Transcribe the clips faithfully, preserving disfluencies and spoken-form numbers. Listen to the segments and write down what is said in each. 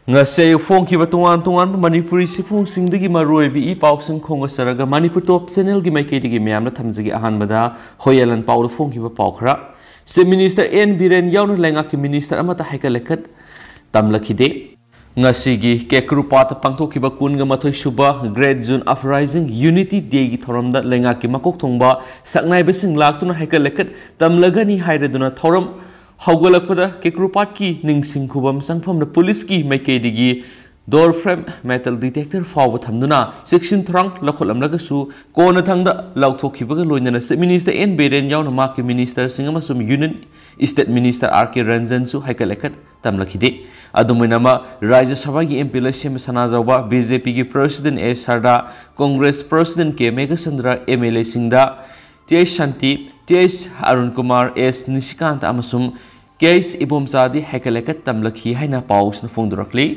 ꯉꯁꯤ ꯑꯌꯨꯛ ꯐꯣꯡꯈꯤꯕ ꯇꯣꯉꯥꯟ ꯇꯣꯉꯥꯟꯕ ꯃꯅꯤꯄꯨꯔꯤ ꯆꯦꯐꯣꯡꯁꯤꯡꯗꯒꯤ ꯃꯔꯨꯑꯣꯏꯕ ꯏ ꯄꯥꯎꯁꯤꯡ ꯈꯣꯡꯗ ꯆꯔꯒ ꯃꯅꯤꯄꯨꯔ ꯇꯣꯞ ꯆꯦꯅꯦꯜꯒꯤ ꯃꯥꯏꯀꯩꯗꯒꯤ ꯃꯌꯥꯝꯗ ꯊꯝꯖꯒꯦ꯫ ꯑꯍꯥꯟꯕꯗ ꯍꯣꯌꯦꯂꯟ ꯄꯥꯎꯗ ꯐꯣꯡꯈꯤꯕ ꯄꯥꯎ ꯈꯔ꯫ ꯆꯤꯐ ꯃꯤꯅꯤꯁꯇꯔ ꯑꯦꯟ ꯕꯤꯔꯦꯟ ꯌꯥꯎꯅ ꯂꯩꯉꯥꯛꯀꯤ ꯃꯤꯅꯤꯁꯇꯔ ꯑꯃꯠꯇ ꯍꯥꯏꯀꯠ ꯂꯩꯀꯠ ꯇꯝꯂꯛꯈꯤꯗꯦ꯫ ꯉꯁꯤꯒꯤ ꯀꯦꯀ꯭ꯔꯨꯄꯥꯠꯇ ꯄꯥꯡꯊꯣꯛꯈꯤꯕ ꯀꯨꯟꯒ ꯃꯥꯊꯣꯏ ꯁꯨꯕ Great Zone Uprising Unity Dayꯒꯤ ꯊꯧꯔꯝꯗ ꯂꯩꯉꯥꯛꯀꯤ ꯃꯀꯣꯛ ꯊꯣꯡꯕ ꯁꯛꯅꯥꯏꯕꯁꯤꯡ ꯂꯥꯛꯇꯨꯅ ꯍꯥꯏꯀꯠ ꯂꯩꯀꯠ ꯇꯝꯂꯒꯅꯤ ꯍꯥꯏꯔꯗꯨꯅ ꯊꯧꯔꯝ ꯍꯧꯒꯠꯂꯛꯄꯗ ꯀꯦꯀ꯭ꯔꯨꯄꯥꯠꯀꯤ ꯅꯤꯡꯁꯤꯡ ꯈꯨꯕꯝ ꯆꯪꯐꯝꯗ ꯄꯨꯂꯤꯁꯀꯤ ꯃꯥꯏꯀꯩꯗꯒꯤ door frame metal detector ꯐꯥꯎꯕ ꯊꯝꯗꯨꯅ ꯆꯦꯛꯁꯤꯟ ꯊꯧꯔꯥꯡ ꯂꯧꯈꯠꯂꯝꯂꯒꯁꯨ ꯀꯣꯟꯅꯊꯪꯗ ꯂꯥꯎꯊꯣꯛꯈꯤꯕꯒ ꯂꯣꯏꯅꯅ ꯆꯤꯐ ꯃꯤꯅꯤꯁꯇꯔ ꯑꯦꯟ ꯕꯤꯔꯦꯟ ꯌꯥꯎꯅ ꯃꯍꯥꯛꯀꯤ ꯃꯤꯅꯤꯁꯇꯔꯁꯤꯡ ꯑꯃꯁꯨꯡ ꯌꯨꯅꯤꯌꯟ ꯁ꯭ꯇꯦꯠ ꯃꯤꯅꯤꯁꯇꯔ ꯑꯥꯔ ꯀꯦ ꯔꯟꯖꯟꯁꯨ ꯍꯥꯏꯀꯠ ꯂꯩꯀꯠ ꯇꯝꯂꯛꯈꯤꯗꯦ꯫ ꯑꯗꯨꯝ ꯑꯣꯏꯅꯃꯛ ꯔꯥꯖ꯭ꯌ ꯁꯚꯥꯒꯤ ꯑꯦꯝ ꯄꯤ ꯂꯣꯏꯁꯦꯝꯕ ꯁꯅꯥꯖꯥꯎꯕ, ꯕꯤ ꯖꯦ ꯄꯤꯒꯤ ꯄ꯭ꯔꯁꯤꯗꯦꯟ ꯑꯦ ꯁꯔꯗꯥ, ꯀꯣꯡꯒ꯭ꯔꯦꯁ ꯄ꯭ꯔꯁꯤꯗꯦꯟ ꯀꯦ Meghachandra, M L ꯑꯦꯁꯤꯡꯗ T H ꯁꯥꯟꯇꯤ, ꯇꯤ ꯑꯩꯆ ꯑꯔꯨꯟ ꯀꯨꯃꯥꯔ, ꯑꯦꯁ ꯅꯤꯁꯤꯀꯥꯟꯇ ꯑꯃꯁꯨꯡ ꯀꯦ ꯑꯩꯆ ꯏꯕꯣꯝꯆꯥꯗꯤ ꯍꯥꯏꯀꯠ ꯂꯩꯀꯠ ꯇꯝꯂꯛꯈꯤ ꯍꯥꯏꯅ ꯄꯥꯎꯁꯤꯅ ꯐꯣꯡꯗꯣꯔꯛꯂꯤ꯫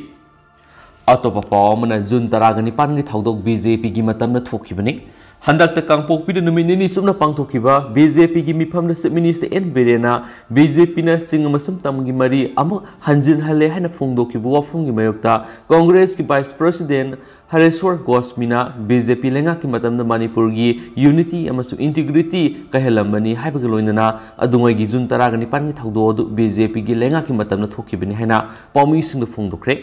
ꯑꯇꯣꯞꯄ ꯄꯥꯎ ꯑꯃꯅ ꯖꯨꯟ ꯇꯔꯥꯒ ꯅꯤꯄꯥꯟꯒꯤ ꯊꯧꯗꯣꯛ ꯕꯤ ꯖꯦ ꯄꯤꯒꯤ ꯃꯇꯝꯗ ꯊꯣꯛꯈꯤꯕꯅꯤ꯫ ꯍꯟꯗꯛꯇ ꯀꯥꯡꯄꯣꯛꯄꯤꯗ ꯅꯨꯃꯤꯠ ꯅꯤꯅꯤ ꯆꯨꯞꯅ ꯄꯥꯡꯊꯣꯛꯈꯤꯕ ꯕꯤ ꯖꯦ ꯄꯤꯒꯤ ꯃꯤꯐꯝꯗ ꯆꯤꯐ ꯃꯤꯅꯤꯁꯇꯔ ꯑꯦꯟ ꯕꯤꯔꯦꯟꯅ ꯕꯤ ꯖꯦ ꯄꯤꯅ ꯆꯤꯡ ꯑꯃꯁꯨꯡ ꯇꯝꯒꯤ ꯃꯔꯤ ꯑꯃꯨꯛ ꯍꯟꯖꯤꯟꯍꯜꯂꯦ ꯍꯥꯏꯅ ꯐꯣꯡꯗꯣꯛꯈꯤꯕ ꯋꯥꯐꯝꯒꯤ ꯃꯥꯌꯣꯛꯇ ꯀꯣꯡꯒ꯭ꯔꯦꯁꯀꯤ vice president ꯍꯔꯦꯁ꯭ꯋꯔ ꯒꯣꯁꯃꯤꯅ B J P ꯂꯩꯉꯥꯛꯀꯤ ꯃꯇꯝꯗ ꯃꯅꯤꯄꯨꯔꯒꯤ ꯌꯨꯅꯤꯇꯤ ꯑꯃꯁꯨꯡ ꯏꯟꯇꯤꯒ꯭ꯔꯤꯇꯤ ꯀꯥꯏꯍꯜꯂꯝꯕꯅꯤ ꯍꯥꯏꯕꯒ ꯂꯣꯏꯅꯅ ꯑꯗꯨꯉꯩꯒꯤ ꯖꯨꯟ ꯇꯔꯥꯒ ꯅꯤꯄꯥꯟꯒꯤ ꯊꯧꯗꯣꯛ ꯑꯗꯨ ꯕꯤ ꯖꯦ ꯄꯤꯒꯤ ꯂꯩꯉꯥꯛꯀꯤ ꯃꯇꯝꯗ ꯊꯣꯛꯈꯤꯕꯅꯤ ꯍꯥꯏꯅ ꯄꯥꯎꯃꯤꯁꯤꯡꯗ ꯐꯣꯡꯗꯣꯛꯈ꯭ꯔꯦ꯫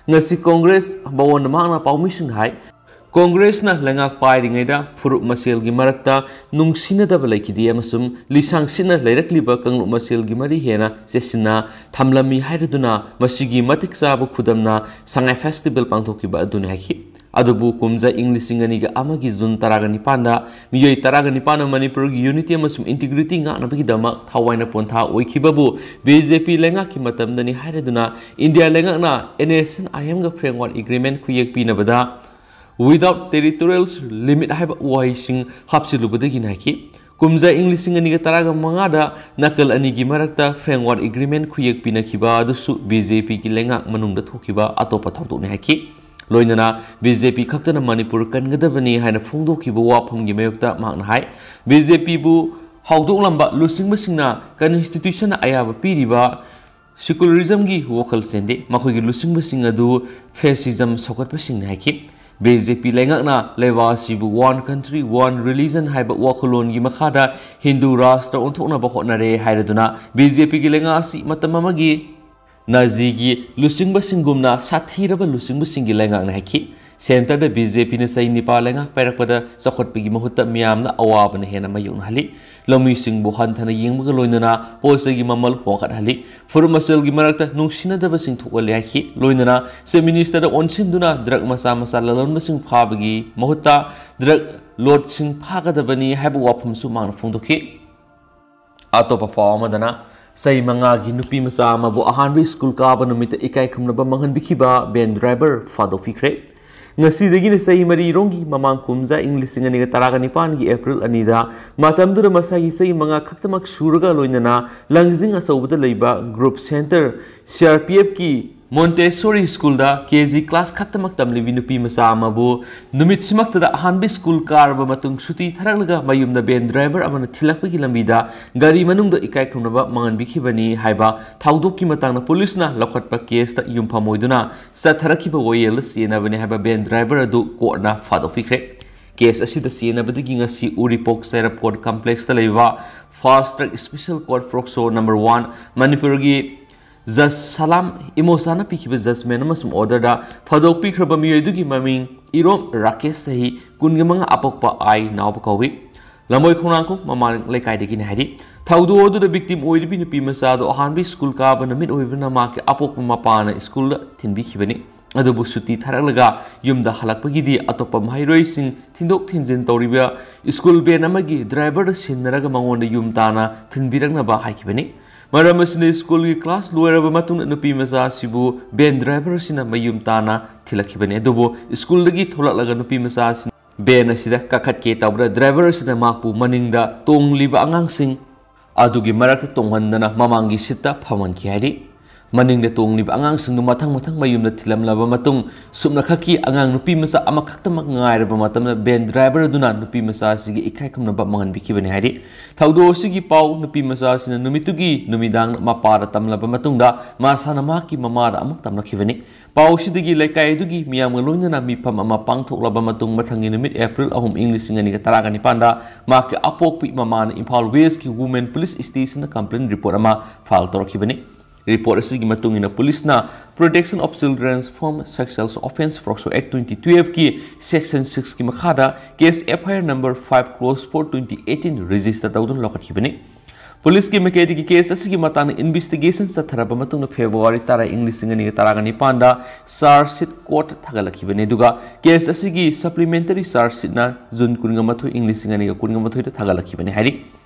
ꯉꯁꯤ ꯀꯣꯡꯒ꯭ꯔꯦꯁ ꯚꯋꯟꯗ ꯃꯍꯥꯛꯅ ꯄꯥꯎꯃꯤꯁꯤꯡꯗ ꯍꯥꯏ, ꯀꯣꯡꯒ꯭ꯔꯦꯁꯅ ꯂꯩꯉꯥꯛ ꯄꯥꯏꯔꯤꯉꯩꯗ ꯐꯨꯔꯨꯞ ꯃꯁꯦꯜꯒꯤ ꯃꯔꯛꯇ ꯅꯨꯡꯁꯤꯅꯗꯕ ꯂꯩꯈꯤꯗꯦ ꯑꯃꯁꯨꯡ ꯂꯤꯁꯥꯡ ꯁꯤꯠꯅ ꯂꯩꯔꯛꯂꯤꯕ ꯀꯥꯡꯂꯨꯞ ꯃꯁꯦꯜꯒꯤ ꯃꯔꯤ ꯍꯦꯟꯅ ꯆꯦꯠꯁꯤꯟꯅ ꯊꯝꯂꯝꯃꯤ ꯍꯥꯏꯔꯗꯨꯅ ꯃꯁꯤꯒꯤ ꯃꯇꯤꯛ ꯆꯥꯕ ꯈꯨꯗꯝꯅ ꯁꯉꯥꯏ ꯐꯦꯁꯇꯤꯚꯦꯜ ꯄꯥꯡꯊꯣꯛꯈꯤꯕ ꯑꯗꯨꯅꯤ ꯍꯥꯏꯈꯤ꯫ ꯑꯗꯨꯕꯨ ꯀꯨꯝꯖꯥ ꯏꯪ ꯂꯤꯁꯤꯡ ꯑꯅꯤꯒ ꯑꯃꯒꯤ ꯖꯨꯟ ꯇꯔꯥꯒ ꯅꯤꯄꯥꯟꯗ ꯃꯤꯑꯣꯏ ꯇꯔꯥꯒ ꯅꯤꯄꯥꯟꯅ ꯃꯅꯤꯄꯨꯔꯒꯤ ꯌꯨꯅꯤꯇꯤ ꯑꯃꯁꯨꯡ ꯏꯟꯇꯤꯒ꯭ꯔꯤꯇꯤ ꯉꯥꯛꯅꯕꯒꯤꯗꯃꯛ ꯊꯋꯥꯏꯅ ꯄꯣꯟꯊꯥ ꯑꯣꯏꯈꯤꯕꯕꯨ ꯕꯤ ꯖꯦ ꯄꯤ ꯂꯩꯉꯥꯛꯀꯤ ꯃꯇꯝꯗꯅꯤ ꯍꯥꯏꯔꯗꯨꯅ ꯏꯟꯗꯤꯌꯥ ꯂꯩꯉꯥꯛꯅ ꯑꯦꯟ ꯑꯦꯁ ꯑꯦꯟ ꯑꯥꯏ ꯑꯦꯝꯒ ꯐ꯭ꯔꯦꯝꯋꯥꯔꯛ ꯑꯦꯒ꯭ꯔꯤꯃꯦꯟ ꯈꯨꯌꯦꯛ ꯄꯤꯅꯕꯗ without territorial limit ꯍꯥꯏꯕ ꯋꯥꯍꯩꯁꯤꯡ ꯍꯥꯞꯆꯤꯜꯂꯨꯕꯗꯒꯤ ꯅꯥꯏꯈꯤ꯫ ꯀꯨꯝꯖꯥ ꯏꯪ ꯂꯤꯁꯤꯡ ꯑꯅꯤꯒ ꯇꯔꯥꯒ ꯃꯉꯥꯗ ꯅꯥꯀꯜ ꯑꯅꯤꯒꯤ ꯃꯔꯛꯇ ꯐ꯭ꯔꯦꯝꯋꯥꯔꯛ ꯑꯦꯒ꯭ꯔꯤꯃꯦꯟ ꯈꯨꯌꯦꯛ ꯄꯤꯅꯈꯤꯕ ꯑꯗꯨꯁꯨ ꯕꯤ ꯖꯦ ꯄꯤꯒꯤ ꯂꯩꯉꯥꯛ ꯃꯅꯨꯡꯗ ꯊꯣꯛꯈꯤꯕ ꯑꯇꯣꯞꯄ ꯊꯧꯗꯣꯛꯅꯤ ꯍꯥꯏꯈꯤ꯫ ꯂꯣꯏꯅꯅ ꯕꯤ ꯖꯦ ꯄꯤ ꯈꯛꯇꯅ ꯃꯅꯤꯄꯨꯔ ꯀꯟꯒꯗꯕꯅꯤ ꯍꯥꯏꯅ ꯐꯣꯡꯗꯣꯛꯈꯤꯕ ꯋꯥꯐꯝꯒꯤ ꯃꯥꯌꯣꯛꯇ ꯃꯍꯥꯛꯅ ꯍꯥꯏ, ꯕꯤ ꯖꯦ ꯄꯤꯕꯨ ꯍꯧꯗꯣꯛꯂꯝꯕ ꯂꯨꯆꯤꯡꯕꯁꯤꯡꯅ ꯀꯟꯁꯇꯤꯇ꯭ꯌꯨꯁꯟꯅ ꯑꯌꯥꯕ ꯄꯤꯔꯤꯕ ꯁꯤꯀꯨꯂꯔꯤꯖꯝꯒꯤ ꯋꯥꯈꯜ ꯆꯦꯟꯗꯦ, ꯃꯈꯣꯏꯒꯤ ꯂꯨꯆꯤꯡꯕꯁꯤꯡ ꯑꯗꯨ ꯐꯦꯁꯤꯖꯝ ꯁꯧꯒꯠꯄꯁꯤꯡꯅꯤ ꯍꯥꯏꯈꯤ꯫ ꯕꯤ ꯖꯦ ꯄꯤ ꯂꯩꯉꯥꯛꯅ ꯂꯩꯕꯥꯛ ꯑꯁꯤꯕꯨ One Country, One Religion ꯍꯥꯏꯕ ꯋꯥꯈꯜꯂꯣꯟꯒꯤ ꯃꯈꯥꯗ ꯍꯤꯟꯗꯨ ꯔꯥꯁꯇ꯭ꯔ ꯑꯣꯟꯊꯣꯛꯅꯕ ꯍꯣꯠꯅꯔꯦ ꯍꯥꯏꯔꯗꯨꯅ ꯕꯤ ꯖꯦ ꯄꯤꯒꯤ ꯂꯩꯉꯥꯛ ꯑꯁꯤ ꯃꯇꯝ ꯑꯃꯒꯤ ꯅꯥꯖꯤꯒꯤ ꯂꯨꯆꯤꯡꯕꯁꯤꯡꯒꯨꯝꯅ ꯁꯥꯊꯤꯔꯕ ꯂꯨꯆꯤꯡꯕꯁꯤꯡꯒꯤ ꯂꯩꯉꯥꯛꯅꯤ ꯍꯥꯏꯈꯤ꯫ ꯁꯦꯟꯇꯔꯗ ꯕꯤ ꯖꯦ ꯄꯤꯅ ꯆꯍꯤ ꯅꯤꯄꯥꯟ ꯂꯩꯉꯥꯛ ꯄꯥꯏꯔꯛꯄꯗ ꯆꯥꯎꯈꯠꯄꯒꯤ ꯃꯍꯨꯠꯇ ꯃꯤꯌꯥꯝꯅ ꯑꯋꯥꯕꯅ ꯍꯦꯟꯅ ꯃꯥꯌꯣꯛꯅꯍꯜꯂꯤ꯫ ꯂꯧꯃꯤꯁꯤꯡꯕꯨ ꯍꯟꯊꯅ ꯌꯦꯡꯕꯒ ꯂꯣꯏꯅꯅ ꯄꯣꯠ ꯆꯩꯒꯤ ꯃꯃꯜ ꯍꯣꯡꯒꯠꯍꯜꯂꯤ꯫ ꯐꯨꯔꯨꯞ ꯃꯁꯦꯜꯒꯤ ꯃꯔꯛꯇ ꯅꯨꯡꯁꯤꯅꯗꯕꯁꯤꯡ ꯊꯣꯛꯍꯜꯂꯤ ꯍꯥꯏꯈꯤ꯫ ꯂꯣꯏꯅꯅ ꯆꯤꯐ ꯃꯤꯅꯤꯁꯇꯔꯗ ꯑꯣꯟꯁꯤꯟꯗꯨꯅ ꯗ꯭ꯔꯒ ꯃꯆꯥ ꯃꯆꯥ ꯂꯂꯣꯟꯕꯁꯤꯡ ꯐꯥꯕꯒꯤ ꯃꯍꯨꯠꯇ ꯗ꯭ꯔꯒ ꯂꯣꯔꯗꯁꯤꯡ ꯐꯥꯒꯗꯕꯅꯤ ꯍꯥꯏꯕ ꯋꯥꯐꯝꯁꯨ ꯃꯍꯥꯛꯅ ꯐꯣꯡꯗꯣꯛꯈꯤ꯫ ꯑꯇꯣꯞꯄ ꯄꯥꯎ ꯑꯃꯗꯅ, ꯆꯍꯤ ꯃꯉꯥꯒꯤ ꯅꯨꯄꯤ ꯃꯆꯥ ꯑꯃꯕꯨ ꯑꯍꯥꯟꯕ ꯁ꯭ꯀꯨꯜ ꯀꯥꯕ ꯅꯨꯃꯤꯠꯇ ꯏꯀꯥꯏ ꯈꯨꯝꯅꯕ ꯃꯥꯡꯍꯟꯕꯤꯈꯤꯕ ꯚꯦꯟ ꯗ꯭ꯔꯥꯏꯚꯔ ꯐꯥꯗꯣꯛꯄꯤꯈ꯭ꯔꯦ꯫ ꯉꯁꯤꯗꯒꯤꯅ ꯆꯍꯤ ꯃꯔꯤꯔꯣꯝꯒꯤ ꯃꯃꯥꯡ ꯀꯨꯝꯖꯥ ꯏꯪ ꯂꯤꯁꯤꯡ ꯑꯅꯤꯒ ꯇꯔꯥꯒ ꯅꯤꯄꯥꯟꯒꯤ ꯑꯦꯄ꯭ꯔꯤꯜ ꯑꯅꯤꯗ, ꯃꯇꯝꯗꯨꯗ ꯃꯁꯥꯒꯤ ꯆꯍꯤ ꯃꯉꯥ ꯈꯛꯇꯃꯛ ꯁꯨꯔꯒ ꯂꯣꯏꯅꯅ ꯂꯪꯖꯤꯡ ꯑꯆꯧꯕꯗ ꯂꯩꯕ group centre C R P ꯑꯦꯐꯀꯤ ꯃꯣꯟꯇꯦꯁꯣꯔꯤ ꯁ꯭ꯀꯨꯜꯗ ꯀꯦ ꯖꯤ ꯀ꯭ꯂꯥꯁ ꯈꯛꯇꯃꯛ ꯇꯝꯂꯤꯕꯤ ꯅꯨꯄꯤ ꯃꯆꯥ ꯑꯃꯕꯨ ꯅꯨꯃꯤꯠꯁꯤꯃꯛꯇꯗ ꯑꯍꯥꯟꯕ ꯁ꯭ꯀꯨꯜ ꯀꯥꯔꯕ ꯃꯇꯨꯡ ꯁꯨꯇꯤ ꯊꯥꯔꯛꯂꯒ ꯃꯌꯨꯝꯗ ꯚꯦꯟ ꯗ꯭ꯔꯥꯏꯚꯔ ꯑꯃꯅ ꯊꯤꯜꯂꯛꯄꯒꯤ ꯂꯝꯕꯤꯗ ꯒꯥꯔꯤ ꯃꯅꯨꯡꯗ ꯏꯀꯥꯏ ꯈꯨꯝꯅꯕ ꯃꯥꯡꯍꯟꯕꯤꯈꯤꯕꯅꯤ ꯍꯥꯏꯕ ꯊꯧꯗꯣꯛꯀꯤ ꯃꯇꯥꯡꯗ ꯄꯨꯂꯤꯁꯅ ꯂꯧꯈꯠꯄ ꯀꯦꯁꯇ ꯌꯨꯝꯐꯝ ꯑꯣꯏꯗꯨꯅ ꯆꯠꯊꯔꯛꯈꯤꯕ ꯋꯥꯌꯦꯜꯗ ꯆꯦꯟꯅꯕꯅꯤ ꯍꯥꯏꯕ ꯚꯦꯟ ꯗ꯭ꯔꯥꯏꯚꯔ ꯑꯗꯨ ꯀꯣꯔꯠꯅ ꯐꯥꯗꯣꯛꯄꯤꯈ꯭ꯔꯦ꯫ ꯀꯦꯁ ꯑꯁꯤꯗ ꯆꯦꯟꯅꯕꯗꯒꯤ ꯉꯁꯤ ꯎꯔꯤꯄꯣꯛ ꯆꯩꯔꯞ ꯀꯣꯔꯠ ꯀꯝꯄ꯭ꯂꯦꯛꯁꯇ ꯂꯩꯕ fast track special court POCSO number one, ꯃꯅꯤꯄꯨꯔꯒꯤ ꯖꯖ ꯁꯂꯥꯝ ꯏꯃꯣꯁꯥꯅ ꯄꯤꯈꯤꯕ ꯖꯖꯃꯦꯟ ꯑꯃꯁꯨꯡ ꯑꯣꯔꯗꯔꯗ ꯐꯥꯗꯣꯛꯄꯤꯈ꯭ꯔꯕ ꯃꯤꯑꯣꯏ ꯑꯗꯨꯒꯤ ꯃꯃꯤꯡ ꯏꯔꯣꯝ ꯔꯥꯀꯦꯁ, ꯆꯍꯤ ꯀꯨꯟꯒ ꯃꯉꯥ, ꯑꯄꯣꯛꯄ ꯑꯥꯏ ꯅꯥꯎꯕ ꯀꯧꯏ꯫ ꯂꯝꯕꯣꯏ ꯈꯣꯡꯅꯥꯡꯈꯣꯡ ꯃꯃꯥꯡ ꯂꯩꯀꯥꯏꯗꯒꯤꯅꯤ ꯍꯥꯏꯔꯤ꯫ ꯊꯧꯗꯣꯛ ꯑꯗꯨꯗ ꯚꯤꯛꯇꯤꯝ ꯑꯣꯏꯔꯤꯕꯤ ꯅꯨꯄꯤ ꯃꯆꯥ ꯑꯗꯨ ꯑꯍꯥꯟꯕ ꯁ꯭ꯀꯨꯜ ꯀꯥꯕ ꯅꯨꯃꯤꯠ ꯑꯣꯏꯕꯅ ꯃꯍꯥꯛꯀꯤ ꯑꯄꯣꯛꯄ ꯃꯄꯥꯅ ꯁ꯭ꯀꯨꯜꯗ ꯊꯤꯟꯕꯤꯈꯤꯕꯅꯤ꯫ ꯑꯗꯨꯕꯨ ꯁꯨꯇꯤ ꯊꯥꯔꯛꯂꯒ ꯌꯨꯝꯗ ꯍꯜꯂꯛꯄꯒꯤꯗꯤ ꯑꯇꯣꯞꯄ ꯃꯍꯩꯔꯣꯏꯁꯤꯡ ꯊꯤꯟꯗꯣꯛ ꯊꯤꯟꯖꯤꯟ ꯇꯧꯔꯤꯕ ꯁ꯭ꯀꯨꯜ ꯚꯦꯟ ꯑꯃꯒꯤ ꯗ꯭ꯔꯥꯏꯚꯔꯗ ꯁꯤꯟꯅꯔꯒ ꯃꯉꯣꯟꯗ ꯌꯨꯝ ꯇꯥꯅ ꯊꯤꯟꯕꯤꯔꯛꯅꯕ ꯍꯥꯏꯈꯤꯕꯅꯤ꯫ ꯃꯔꯝ ꯑꯁꯤꯅ ꯁ꯭ꯀꯨꯜꯒꯤ ꯀ꯭ꯂꯥꯁ ꯂꯣꯏꯔꯕ ꯃꯇꯨꯡꯗ ꯅꯨꯄꯤ ꯃꯆꯥ ꯑꯁꯤꯕꯨ ꯚꯦꯟ ꯗ꯭ꯔꯥꯏꯚꯔ ꯑꯁꯤꯅ ꯃꯌꯨꯝ ꯇꯥꯅ ꯊꯤꯜꯂꯛꯈꯤꯕꯅꯤ꯫ ꯑꯗꯨꯕꯨ ꯁ꯭ꯀꯨꯜꯗꯒꯤ ꯊꯣꯛꯂꯛꯂꯒ ꯅꯨꯄꯤ ꯃꯆꯥ ꯑꯁꯤ ꯚꯦꯟ ꯑꯁꯤꯗ ꯀꯥꯈꯠꯀꯦ ꯇꯧꯕꯗ ꯗ꯭ꯔꯥꯏꯚꯔ ꯑꯁꯤꯅ ꯃꯍꯥꯛꯄꯨ ꯃꯅꯤꯡꯗ ꯇꯣꯡꯂꯤꯕ ꯑꯉꯥꯡꯁꯤꯡ ꯑꯗꯨꯒꯤ ꯃꯔꯛꯇ ꯇꯣꯡꯍꯟꯗꯅ ꯃꯃꯥꯡꯒꯤ ꯁꯤꯠꯇ ꯐꯝꯍꯟꯈꯤ ꯍꯥꯏꯔꯤ꯫ ꯃꯅꯤꯡꯗ ꯇꯣꯡꯂꯤꯕ ꯑꯉꯥꯡꯁꯤꯡꯗꯨ ꯃꯊꯪ ꯃꯊꯪ ꯃꯌꯨꯝꯗ ꯊꯤꯜꯂꯝꯂꯕ ꯃꯇꯨꯡ, ꯁꯨꯞꯅꯈꯛꯀꯤ ꯑꯉꯥꯡ ꯅꯨꯄꯤ ꯃꯆꯥ ꯑꯃꯈꯛꯇꯃꯛ ꯉꯥꯏꯔꯕ ꯃꯇꯝꯗ van driver ꯑꯗꯨꯅ ꯅꯨꯄꯤ ꯃꯆꯥ ꯑꯁꯤꯒꯤ ꯏꯀꯥꯏ ꯈꯨꯝꯅꯕ ꯃꯥꯡꯍꯟꯕꯤꯈꯤꯕꯅꯤ ꯍꯥꯏꯔꯤ꯫ ꯊꯧꯗꯣꯛ ꯑꯁꯤꯒꯤ ꯄꯥꯎ ꯅꯨꯄꯤ ꯃꯆꯥ ꯑꯁꯤꯅ ꯅꯨꯃꯤꯠꯇꯨꯒꯤ ꯅꯨꯃꯤꯗꯥꯡ ꯃꯄꯥꯗ ꯇꯝꯂꯕ ꯃꯇꯨꯡꯗ, ꯃꯁꯥꯅ ꯃꯍꯥꯛꯀꯤ ꯃꯃꯥꯗ ꯑꯃꯨꯛ ꯇꯝꯂꯛꯈꯤꯕꯅꯤ꯫ ꯄꯥꯎ ꯑꯁꯤꯗꯒꯤ ꯂꯩꯀꯥꯏ ꯑꯗꯨꯒꯤ ꯃꯤꯌꯥꯝꯒ ꯂꯣꯏꯅꯅ ꯃꯤꯐꯝ ꯑꯃ ꯄꯥꯡꯊꯣꯛꯂꯕ ꯃꯇꯨꯡ, ꯃꯊꯪꯒꯤ ꯅꯨꯃꯤꯠ April ꯑꯍꯨꯝ, ꯏꯪ ꯂꯤꯁꯤꯡ ꯑꯅꯤꯒ ꯇꯔꯥꯒ ꯅꯤꯄꯥꯟꯗ ꯃꯍꯥꯛꯀꯤ ꯑꯄꯣꯛꯄꯤ ꯃꯃꯥꯅ ꯏꯝꯐꯥꯜ West ꯀꯤ Women Police Station ꯗ complaint report ꯑꯃ file ꯇꯧꯔꯛꯈꯤꯕꯅꯤ꯫ Report ꯑꯁꯤꯒꯤ ꯃꯇꯨꯡ ꯏꯟꯅ, ꯄꯨꯂꯤꯁꯅ Protection of Children from Sexual Offence POCSO Act twenty twelve ꯀꯤ section six ꯀꯤ ꯃꯈꯥꯗ case F I R number five cross four twenty eighteen register ꯇꯧꯗꯨꯅ ꯂꯧꯈꯠꯈꯤꯕꯅꯤ꯫ ꯄꯨꯂꯤꯁꯀꯤ ꯃꯥꯏꯀꯩꯗꯒꯤ case ꯑꯁꯤꯒꯤ ꯃꯇꯥꯡꯗ investigation ꯆꯠꯊꯔꯕ ꯃꯇꯨꯡꯗ, February ꯇꯔꯥ, ꯏꯪ ꯂꯤꯁꯤꯡ ꯑꯅꯤꯒ ꯇꯔꯥꯒ ꯅꯤꯄꯥꯟꯗ charge sheet court ꯊꯥꯒꯠꯂꯛꯈꯤꯕꯅꯤ꯫ ꯑꯗꯨꯒ case ꯑꯁꯤꯒꯤ supplementary charge sheet ꯅ June ꯀꯨꯟꯒ ꯃꯥꯊꯣꯏ, ꯏꯪ ꯂꯤꯁꯤꯡ ꯑꯅꯤꯒ ꯀꯨꯟꯒ ꯃꯥꯊꯣꯏꯗ ꯊꯥꯒꯠꯂꯛꯈꯤꯕꯅꯤ ꯍꯥꯏꯔꯤ꯫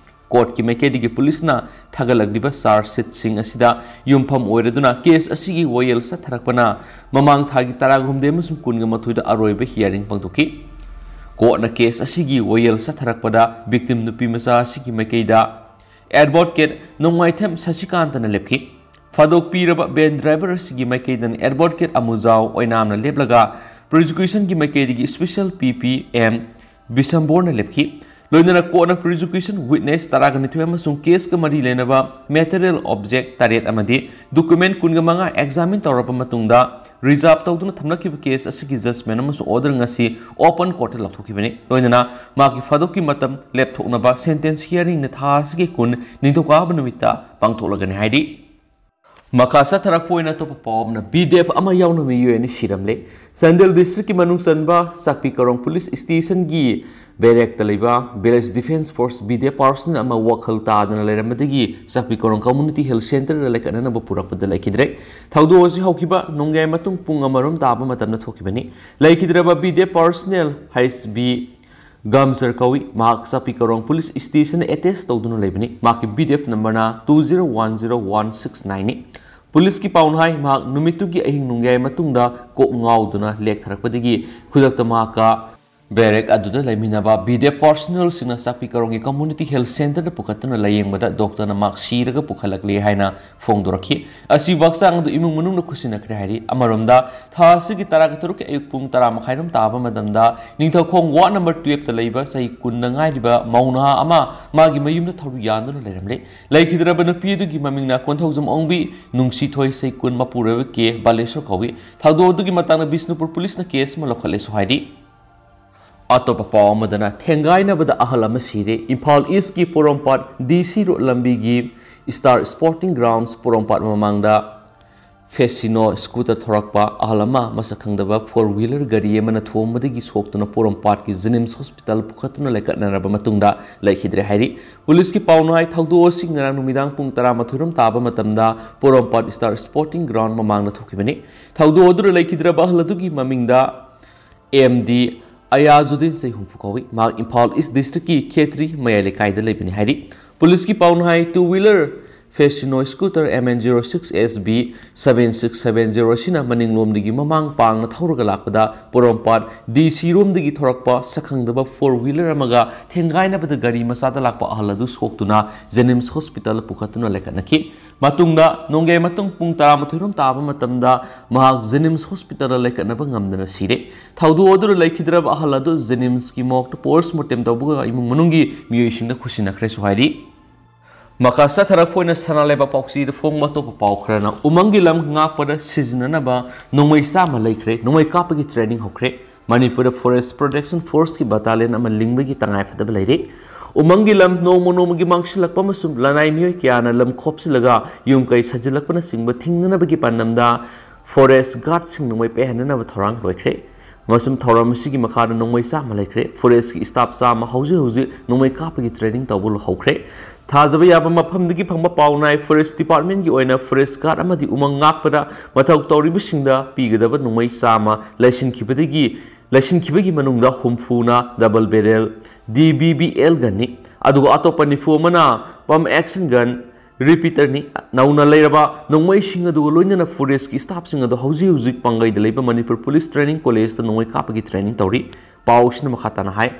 Court ꯀꯤ ꯃꯥꯏꯀꯩꯗꯒꯤ ꯄꯨꯂꯤꯁꯅ ꯊꯥꯒꯠꯂꯛꯂꯤꯕ charge sheet ꯁꯤꯡ ꯑꯁꯤꯗ ꯌꯨꯝꯐꯝ ꯑꯣꯏꯔꯗꯨꯅ case ꯑꯁꯤꯒꯤ ꯋꯥꯌꯦꯜ ꯆꯠꯊꯔꯛꯄꯅ ꯃꯃꯥꯡ ꯊꯥꯒꯤ ꯇꯔꯥꯍꯨꯝꯗꯣꯏ ꯑꯃꯁꯨꯡ ꯀꯨꯟꯒ ꯃꯥꯊꯣꯏꯗ ꯑꯔꯣꯏꯕ hearing ꯄꯥꯡꯊꯣꯛꯈꯤ꯫ Court ꯅ case ꯑꯁꯤꯒꯤ ꯋꯥꯌꯦꯜ ꯆꯠꯊꯔꯛꯄꯗ victim ꯅꯨꯄꯤ ꯃꯆꯥ ꯑꯁꯤꯒꯤ ꯃꯥꯏꯀꯩꯗ advocate ꯅꯣꯡꯃꯥꯏꯊꯦꯝ ꯁꯁꯤꯀꯥꯟꯇꯅ ꯂꯦꯞꯈꯤ꯫ ꯐꯥꯗꯣꯛꯄꯤꯔꯕ van driver ꯑꯁꯤꯒꯤ ꯃꯥꯏꯀꯩꯗꯅ advocate ꯑꯃꯨꯖꯥꯎ ꯑꯣꯏꯅꯥꯝꯅ ꯂꯦꯞꯂꯒ, prosecution ꯒꯤ ꯃꯥꯏꯀꯩꯗꯒꯤ special P P M ꯕꯤꯁꯝꯕꯣꯔꯅ ꯂꯦꯞꯈꯤ꯫ ꯂꯣꯏꯅꯅ court ꯅ prosecution witness ꯇꯔꯥꯒ ꯅꯤꯊꯣꯏ ꯑꯃꯁꯨꯡ case ꯀ ꯃꯔꯤ ꯂꯩꯅꯕ material object ꯇꯔꯦꯠ ꯑꯃꯗꯤ document ꯀꯨꯟꯒ ꯃꯉꯥ examine ꯇꯧꯔꯕ ꯃꯇꯨꯡꯗ, reserve ꯇꯧꯗꯨꯅ ꯊꯝꯂꯛꯈꯤꯕ case ꯑꯁꯤꯒꯤ judgment ꯑꯃꯁꯨꯡ order ꯉꯁꯤ open court ꯇ ꯂꯥꯎꯊꯣꯛꯈꯤꯕꯅꯤ꯫ ꯂꯣꯏꯅꯅ ꯃꯍꯥꯛꯀꯤ ꯐꯥꯗꯣꯛꯀꯤ ꯃꯇꯝ ꯂꯦꯞꯊꯣꯛꯅꯕ sentence hearing ꯅ ꯊꯥ ꯑꯁꯤꯒꯤ ꯀꯨꯟ, ꯅꯤꯡꯊꯧꯀꯥꯕ ꯅꯨꯃꯤꯠꯇ ꯄꯥꯡꯊꯣꯛꯂꯒꯅꯤ ꯍꯥꯏꯔꯤ꯫ ꯃꯈꯥ ꯆꯠꯊꯔꯛꯄ ꯑꯣꯏꯅ ꯑꯇꯣꯞꯄ ꯄꯥꯎ ꯑꯃꯅ, B D F ꯑꯃ ꯌꯥꯎꯅ ꯃꯤꯑꯣꯏ ꯑꯅꯤ ꯁꯤꯔꯝꯂꯦ꯫ ꯆꯥꯟꯗꯦꯜ district ꯀꯤ ꯃꯅꯨꯡ ꯆꯟꯕ ꯆꯥꯛꯄꯤ ꯀꯔꯣꯡ police station ꯒꯤ barrack ꯇ ꯂꯩꯕ Village Defence Force B D F personnel ꯑꯃ ꯋꯥꯈꯜ ꯇꯥꯗꯅ ꯂꯩꯔꯝꯕꯗꯒꯤ ꯆꯥꯛꯄꯤ ꯀꯔꯣꯡ Community Health Centre ꯗ ꯂꯥꯏꯀꯠꯅꯅꯕ ꯄꯨꯔꯛꯄꯗ ꯂꯩꯈꯤꯗ꯭ꯔꯦ꯫ ꯊꯧꯗꯣꯛ ꯑꯁꯤ ꯍꯧꯈꯤꯕ ꯅꯣꯡꯌꯥꯏ ꯃꯇꯨꯡ ꯄꯨꯡ ꯑꯃꯔꯣꯝ ꯇꯥꯕ ꯃꯇꯝꯗ ꯊꯣꯛꯈꯤꯕꯅꯤ꯫ ꯂꯩꯈꯤꯗ꯭ꯔꯕ B D F personnel H B ꯒꯝꯁꯔ ꯀꯧꯏ꯫ ꯃꯍꯥꯛ ꯆꯥꯛꯄꯤ ꯀꯔꯣꯡ police station attach ꯇꯧꯗꯨꯅ ꯂꯩꯕꯅꯤ꯫ ꯃꯍꯥꯛꯀꯤ B D F number ꯅ two zero one zero one six nine ꯅꯤ꯫ ꯄꯨꯂꯤꯁꯀꯤ ꯄꯥꯎꯅ ꯍꯥꯏ, ꯃꯍꯥꯛ ꯅꯨꯃꯤꯠꯇꯨꯒꯤ ꯑꯍꯤꯡ ꯅꯣꯡꯌꯥꯏ ꯃꯇꯨꯡꯗ ꯀꯣꯛ ꯉꯥꯎꯗꯨꯅ ꯂꯦꯛꯊꯔꯛꯄꯗꯒꯤ ꯈꯨꯗꯛꯇ ꯃꯍꯥꯛꯀ ꯕꯦꯔꯦꯛ ꯑꯗꯨꯗ ꯂꯩꯃꯤꯟꯅꯕ ꯕꯤꯗꯦꯞ ꯄꯥꯔꯁꯣꯅꯦꯜꯁꯤꯡꯅ ꯆꯥꯛꯄꯤ ꯀꯔꯣꯡꯒꯤ ꯀꯝꯃ꯭ꯌꯨꯅꯤꯇꯤ ꯍꯦꯜꯊ ꯁꯦꯟꯇꯔꯗ ꯄꯨꯈꯠꯇꯨꯅ ꯂꯥꯌꯦꯡꯕꯗ ꯗꯣꯛꯇꯔꯅ ꯃꯍꯥꯛ ꯁꯤꯔꯒ ꯄꯨꯈꯠꯂꯛꯂꯦ ꯍꯥꯏꯅ ꯐꯣꯡꯗꯣꯔꯛꯈꯤ꯫ ꯑꯁꯤꯕꯨ ꯍꯛꯆꯥꯡ ꯑꯗꯨ ꯏꯃꯨꯡ ꯃꯅꯨꯡꯅ ꯈꯨꯠꯁꯤꯟꯅꯈ꯭ꯔꯦ ꯍꯥꯏꯔꯤ꯫ ꯑꯃꯔꯣꯝꯗ, ꯊꯥ ꯑꯁꯤꯒꯤ ꯇꯔꯥꯒ ꯇꯔꯨꯛꯀꯤ ꯑꯌꯨꯛ ꯄꯨꯡ ꯇꯔꯥ ꯃꯈꯥꯏꯔꯣꯝ ꯇꯥꯕ ꯃꯇꯝꯗ ꯅꯤꯡꯊꯧꯈꯣꯡ ꯋꯥꯔꯗ ꯅꯝꯕꯔ ꯇꯨꯌꯦꯜꯐꯇ ꯂꯩꯕ ꯆꯍꯤ ꯀꯨꯟꯗ ꯉꯥꯏꯔꯤꯕ ꯃꯧ ꯅꯍꯥ ꯑꯃ ꯃꯥꯒꯤ ꯃꯌꯨꯝꯗ ꯊꯧꯔꯤ ꯌꯥꯟꯗꯨꯅ ꯂꯩꯔꯝꯂꯦ꯫ ꯂꯩꯈꯤꯗ꯭ꯔꯕ ꯅꯨꯄꯤ ꯑꯗꯨꯒꯤ ꯃꯃꯤꯡꯅ ꯀꯣꯟꯊꯧꯖꯝ ꯑꯣꯡꯕꯤ ꯅꯨꯡꯁꯤꯊꯣꯏ, ꯆꯍꯤ ꯀꯨꯟ, ꯃꯄꯨꯔꯣꯏꯕ ꯀꯦ ꯕꯥꯂꯦꯁꯣꯔ ꯀꯧꯏ꯫ ꯊꯧꯗꯣꯛ ꯑꯗꯨꯒꯤ ꯃꯇꯥꯡꯗ ꯕꯤꯁꯅꯨꯄꯨꯔ ꯄꯨꯂꯤꯁꯅ ꯀꯦꯁ ꯑꯃ ꯂꯧꯈꯠꯂꯦꯁꯨ ꯍꯥꯏꯔꯤ꯫ ꯑꯇꯣꯞꯄ ꯄꯥꯎ ꯑꯃꯗꯅ, ꯊꯦꯡꯒꯥꯏꯅꯕꯗ ꯑꯍꯜ ꯑꯃ ꯁꯤꯔꯦ꯫ ꯏꯝꯐꯥꯜ ꯏꯁꯀꯤ ꯄꯣꯔꯣꯝꯄꯥꯠ ꯗꯤ ꯁꯤ ꯔꯣꯗ ꯂꯝꯕꯤꯒꯤ ꯁ꯭ꯇꯥꯔ ꯁ꯭ꯄꯣꯔꯇꯤꯡ ꯒ꯭ꯔꯥꯎꯟꯁ ꯄꯣꯔꯣꯝꯄꯥꯠ ꯃꯃꯥꯡꯗ ꯐꯦꯁꯤꯅꯣ ꯁ꯭ꯀꯨꯇꯔ ꯊꯧꯔꯛꯄ ꯑꯍꯜ ꯑꯃ ꯃꯁꯛ ꯈꯪꯗꯕ ꯐꯣꯔ ꯋꯤꯂꯔ ꯒꯥꯔꯤ ꯑꯃꯅ ꯊꯣꯝꯕꯗꯒꯤ ꯁꯣꯛꯇꯨꯅ ꯄꯣꯔꯣꯝꯄꯥꯠꯀꯤ ꯖꯦꯅꯤꯝꯁ ꯍꯣꯁꯄꯤꯇꯥꯜ ꯄꯨꯈꯠꯇꯨꯅ ꯂꯩꯈꯠꯅꯔꯕ ꯃꯇꯨꯡꯗ ꯂꯩꯈꯤꯗ꯭ꯔꯦ ꯍꯥꯏꯔꯤ꯫ ꯄꯨꯂꯤꯁꯀꯤ ꯄꯥꯎꯅ ꯍꯥꯏ, ꯊꯧꯗꯣꯛ ꯑꯁꯤ ꯉꯔꯥꯡ ꯅꯨꯃꯤꯗꯥꯡ ꯄꯨꯡ ꯇꯔꯥꯃꯥꯊꯣꯏꯔꯣꯝ ꯇꯥꯕ ꯃꯇꯝꯗ ꯄꯣꯔꯣꯝꯄꯥꯠ ꯁ꯭ꯇꯥꯔ ꯁ꯭ꯄꯣꯔꯇꯤꯡ ꯒ꯭ꯔꯥꯎꯟ ꯃꯃꯥꯡꯗ ꯊꯣꯛꯈꯤꯕꯅꯤ꯫ ꯊꯧꯗꯣꯛ ꯑꯗꯨꯗ ꯂꯩꯈꯤꯗ꯭ꯔꯕ ꯑꯍꯜ ꯑꯗꯨꯒꯤ ꯃꯃꯤꯡꯗ ꯑꯦꯝ ꯗꯤ ꯑꯌꯥꯖꯨꯗꯤꯟ, ꯆꯍꯤ ꯍꯨꯝꯐꯨ ꯀꯧꯏ꯫ ꯃꯍꯥꯛ ꯏꯝꯐꯥꯜ ꯏꯁ ꯗꯤꯁꯇ꯭ꯔꯤꯛꯀꯤ ꯈꯦꯇ꯭ꯔꯤ ꯃꯌꯥꯏ ꯂꯩꯀꯥꯏꯗ ꯂꯩꯕꯅꯤ ꯍꯥꯏꯔꯤ꯫ ꯄꯨꯂꯤꯁꯀꯤ ꯄꯥꯎꯅ ꯍꯥꯏ, two wheeler Fascino scooter M N zero six S B seven six seven zero ꯑꯁꯤꯅ ꯃꯅꯤꯡꯂꯣꯝꯗꯒꯤ ꯃꯃꯥꯡ ꯄꯥꯡꯅ ꯊꯧꯔꯒ ꯂꯥꯛꯄꯗ ꯄꯣꯔꯣꯝꯄꯥꯠ ꯗꯤ ꯁꯤ ꯔꯣꯝꯗꯒꯤ ꯊꯧꯔꯛꯄ ꯁꯛꯈꯪꯗꯕ ꯐꯣꯔ ꯋꯤꯂꯔ ꯑꯃꯒ ꯊꯦꯡꯒꯥꯏꯅꯕꯗ ꯒꯥꯔꯤ ꯃꯆꯥꯗ ꯂꯥꯛꯄ ꯑꯍꯜ ꯑꯗꯨ ꯁꯣꯛꯇꯨꯅ ꯖꯦꯅꯤꯝꯁ ꯍꯣꯁꯄꯤꯇꯥꯜꯗ ꯄꯨꯈꯠꯇꯨꯅ ꯂꯩꯈꯠꯅꯈꯤ꯫ ꯃꯇꯨꯡꯗ ꯅꯣꯡꯌꯥꯏ ꯃꯇꯨꯡ ꯄꯨꯡ ꯇꯔꯥꯃꯥꯊꯣꯏꯔꯣꯝ ꯇꯥꯕ ꯃꯇꯝꯗ ꯃꯍꯥꯛ ꯖꯦꯅꯤꯝꯁ ꯍꯣꯁꯄꯤꯇꯥꯜꯗ ꯂꯩꯈꯠꯅꯕ ꯉꯝꯗꯅ ꯁꯤꯔꯦ꯫ ꯊꯧꯗꯣꯛ ꯑꯗꯨꯗ ꯂꯩꯈꯤꯗ꯭ꯔꯕ ꯑꯍꯜ ꯑꯗꯨ ꯖꯦꯅꯤꯝꯁꯀꯤ ꯃꯣꯔꯒꯇ ꯄꯣꯁꯃꯣꯔꯇꯦꯝ ꯇꯧꯕꯒ ꯏꯃꯨꯡ ꯃꯅꯨꯡꯒꯤ ꯃꯤꯑꯣꯏꯁꯤꯡꯅ ꯈꯨꯠꯁꯤꯟꯅꯈ꯭ꯔꯦꯁꯨ ꯍꯥꯏꯔꯤ꯫ ꯃꯈꯥ ꯆꯠꯊꯔꯛꯄ ꯑꯣꯏꯅ ꯁꯅꯥ ꯂꯩꯕꯥꯛ ꯄꯥꯎꯆꯦꯗ ꯐꯣꯡꯕ ꯑꯇꯣꯞꯄ ꯄꯥꯎ ꯈꯔꯅ, ꯎꯃꯪꯒꯤ ꯂꯝ ꯉꯥꯛꯄꯗ ꯁꯤꯖꯤꯟꯅꯅꯕ ꯅꯣꯡꯃꯩ ꯆꯥꯝꯃ ꯂꯩꯈ꯭ꯔꯦ, ꯅꯣꯡꯃꯩ ꯀꯥꯞꯄꯒꯤ ꯇ꯭ꯔꯦꯅꯤꯡ ꯍꯧꯈ꯭ꯔꯦ꯫ ꯃꯅꯤꯄꯨꯔꯗ ꯐꯣꯔꯦꯁ ꯄ꯭ꯔꯣꯇꯦꯛꯁꯟ ꯐꯣꯔꯁꯀꯤ ꯕꯇꯥꯂꯤꯌꯟ ꯑꯃ ꯂꯤꯡꯕꯒꯤ ꯇꯉꯥꯏꯐꯗꯕ ꯂꯩꯔꯦ꯫ ꯎꯃꯪꯒꯤ ꯂꯝ ꯅꯣꯡꯃ ꯅꯣꯡꯃꯒꯤ ꯃꯥꯡꯁꯤꯜꯂꯛꯄ ꯑꯃꯁꯨꯡ ꯂꯅꯥꯏ ꯃꯤꯑꯣꯏ ꯀꯌꯥꯅ ꯂꯝ ꯈꯣꯞꯆꯤꯜꯂꯒ ꯌꯨꯝ ꯀꯩ ꯁꯥꯖꯤꯜꯂꯛꯄꯅꯆꯤꯡꯕ ꯊꯤꯡꯅꯅꯕꯒꯤ ꯄꯥꯟꯗꯝꯗ ꯐꯣꯔꯦꯁ ꯒꯥꯔꯗꯁꯤꯡ ꯅꯣꯡꯃꯩ ꯄꯥꯏꯍꯟꯅꯅꯕ ꯊꯧꯔꯥꯡ ꯂꯣꯏꯈ꯭ꯔꯦ꯫ ꯑꯃꯁꯨꯡ ꯊꯧꯔꯝ ꯑꯁꯤꯒꯤ ꯃꯈꯥꯗ ꯅꯣꯡꯃꯩ ꯆꯥꯝꯃ ꯂꯩꯈ꯭ꯔꯦ꯫ ꯐꯣꯔꯦꯁꯀꯤ ꯁ꯭ꯇꯥꯐ ꯆꯥꯝꯃ ꯍꯧꯖꯤꯛ ꯍꯧꯖꯤꯛ ꯅꯣꯡꯃꯩ ꯀꯥꯞꯄꯒꯤ ꯇ꯭ꯔꯦꯅꯤꯡ ꯇꯧꯕ ꯍꯧꯈ꯭ꯔꯦ꯫ ꯊꯥꯖꯕ ꯌꯥꯕ ꯃꯐꯝꯗꯒꯤ ꯐꯪꯕ ꯄꯥꯎꯅ ꯍꯥꯏ, ꯐꯣꯔꯦꯁ ꯗꯤꯄꯥꯔꯠꯃꯦꯟꯒꯤ ꯑꯣꯏꯅ ꯐꯣꯔꯦꯁ ꯒꯥꯔꯗ ꯑꯃꯗꯤ ꯎꯃꯪ ꯉꯥꯛꯄꯗ ꯃꯊꯧ ꯇꯧꯔꯤꯕꯁꯤꯡꯗ ꯄꯤꯒꯗꯕ ꯅꯣꯡꯃꯩ ꯆꯥꯝꯃ ꯂꯩꯁꯤꯟꯈꯤꯕꯗꯒꯤ, ꯂꯩꯁꯤꯟꯈꯤꯕꯒꯤ ꯃꯅꯨꯡꯗ ꯍꯨꯝꯐꯨꯅ double barrel D B B L ꯒꯟꯅꯤ, ꯑꯗꯨꯒ ꯑꯇꯣꯞꯄ ꯅꯤꯐꯨ ꯑꯃꯅ ꯄꯝ ꯑꯦꯛꯁꯟ ꯒꯟ, ꯔꯤꯄꯤꯇꯔꯅꯤ꯫ ꯅꯧꯅ ꯂꯩꯔꯕ ꯅꯣꯡꯃꯩꯁꯤꯡ ꯑꯗꯨꯒ ꯂꯣꯏꯅꯅ ꯐꯣꯔꯦꯁꯀꯤ ꯁ꯭ꯇꯥꯐꯁꯤꯡ ꯑꯗꯨ ꯍꯧꯖꯤꯛ ꯍꯧꯖꯤꯛ ꯄꯥꯡꯒꯩꯗ ꯂꯩꯕ ꯃꯅꯤꯄꯨꯔ ꯄꯨꯂꯤꯁ ꯇ꯭ꯔꯦꯅꯤꯡ ꯀꯣꯂꯦꯖꯇ ꯅꯣꯡꯃꯩ ꯀꯥꯞꯄꯒꯤ ꯇ꯭ꯔꯦꯅꯤꯡ ꯇꯧꯔꯤ꯫ ꯄꯥꯎꯁꯤꯅ ꯃꯈꯥ ꯇꯥꯅ ꯍꯥꯏ,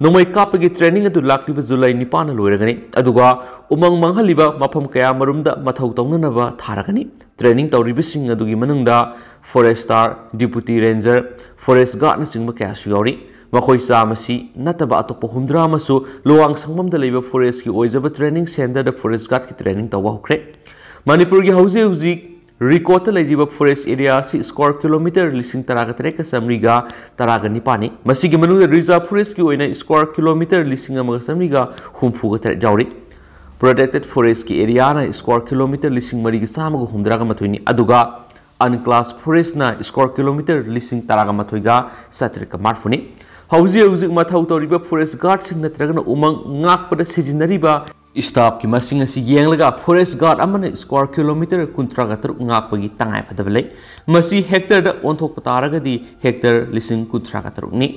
ꯅꯣꯡꯃꯩ ꯀꯥꯞꯄꯒꯤ training ꯑꯗꯨ ꯂꯥꯛꯂꯤꯕ July ꯅꯤꯄꯥꯟꯅ ꯂꯣꯏꯔꯒꯅꯤ꯫ ꯑꯗꯨꯒ ꯎꯃꯪ ꯃꯥꯡꯍꯜꯂꯤꯕ ꯃꯐꯝ ꯀꯌꯥ ꯃꯔꯨꯝꯗ ꯃꯊꯧ ꯇꯧꯅꯅꯕ ꯊꯥꯔꯒꯅꯤ꯫ Training ꯇꯧꯔꯤꯕꯁꯤꯡ ꯑꯗꯨꯒꯤ ꯃꯅꯨꯡꯗ forester, deputy ranger, forest guardꯅꯆꯤꯡꯕ ꯀꯌꯥꯁꯨ ꯌꯥꯎꯔꯤ꯫ ꯃꯈꯣꯏ ꯆꯥꯝꯃꯁꯤ ꯅꯠꯇꯕ ꯑꯇꯣꯞꯄ ꯍꯨꯝꯗ꯭ꯔꯥ ꯑꯃꯁꯨ ꯂꯨꯋꯥꯡ ꯁꯪꯕꯝꯗ ꯂꯩꯕ forestꯀꯤ ꯑꯣꯏꯖꯕ training centreꯗ forest guardꯀꯤ training ꯇꯧꯕ ꯍꯧꯈ꯭ꯔꯦ꯫ ꯃꯅꯤꯄꯨꯔꯒꯤ ꯍꯧꯖꯤꯛ ꯍꯧꯖꯤꯛ recordꯇ ꯂꯩꯔꯤꯕ forest area ꯑꯁꯤ square kilometre ꯂꯤꯁꯤꯡ ꯇꯔꯥꯒ ꯇꯔꯦꯠꯀ ꯆꯥꯃꯔꯤꯒ ꯇꯔꯥꯒ ꯅꯤꯄꯥꯟꯅꯤ꯫ ꯃꯁꯤꯒꯤ ꯃꯅꯨꯡꯗ reserve forestꯀꯤ ꯑꯣꯏꯅ square kilometre ꯂꯤꯁꯤꯡ ꯑꯃꯒ ꯆꯥꯃꯔꯤꯒ ꯍꯨꯝꯐꯨꯒ ꯇꯔꯦꯠ ꯌꯥꯎꯔꯤ꯫ Protected forestꯀꯤ areaꯅ square kilometre ꯂꯤꯁꯤꯡ ꯃꯔꯤꯒ ꯆꯥꯝꯃꯒ ꯍꯨꯝꯗ꯭ꯔꯥꯒ ꯃꯥꯊꯣꯏꯅꯤ, ꯑꯗꯨꯒ unclassed forestꯅ square kilometre ꯂꯤꯁꯤꯡ ꯇꯔꯥꯒ ꯃꯥꯊꯣꯏꯒ ꯆꯥꯇ꯭ꯔꯦꯠꯀ ꯃꯔꯤꯐꯨꯅꯤ꯫ ꯍꯧꯖꯤꯛ ꯍꯧꯖꯤꯛ ꯃꯊꯧ ꯇꯧꯔꯤꯕ forest guardꯁꯤꯡ ꯅꯠꯇ꯭ꯔꯒꯅ ꯎꯃꯪ ꯉꯥꯛꯄꯗ ꯁꯤꯖꯤꯟꯅꯔꯤꯕ staffꯀꯤ ꯃꯁꯤꯡ ꯑꯁꯤ ꯌꯦꯡꯂꯒ forest guard ꯑꯃꯅ square kilometre ꯀꯨꯟꯊ꯭ꯔꯥꯒ ꯇꯔꯨꯛ ꯉꯥꯛꯄꯒꯤ ꯇꯉꯥꯏꯐꯗꯕ ꯂꯩ꯫ ꯃꯁꯤ hectareꯗ ꯑꯣꯟꯊꯣꯛꯄ ꯇꯥꯔꯒꯗꯤ hectare ꯂꯤꯁꯤꯡ ꯀꯨꯟꯊ꯭ꯔꯥꯒ ꯇꯔꯨꯛꯅꯤ꯫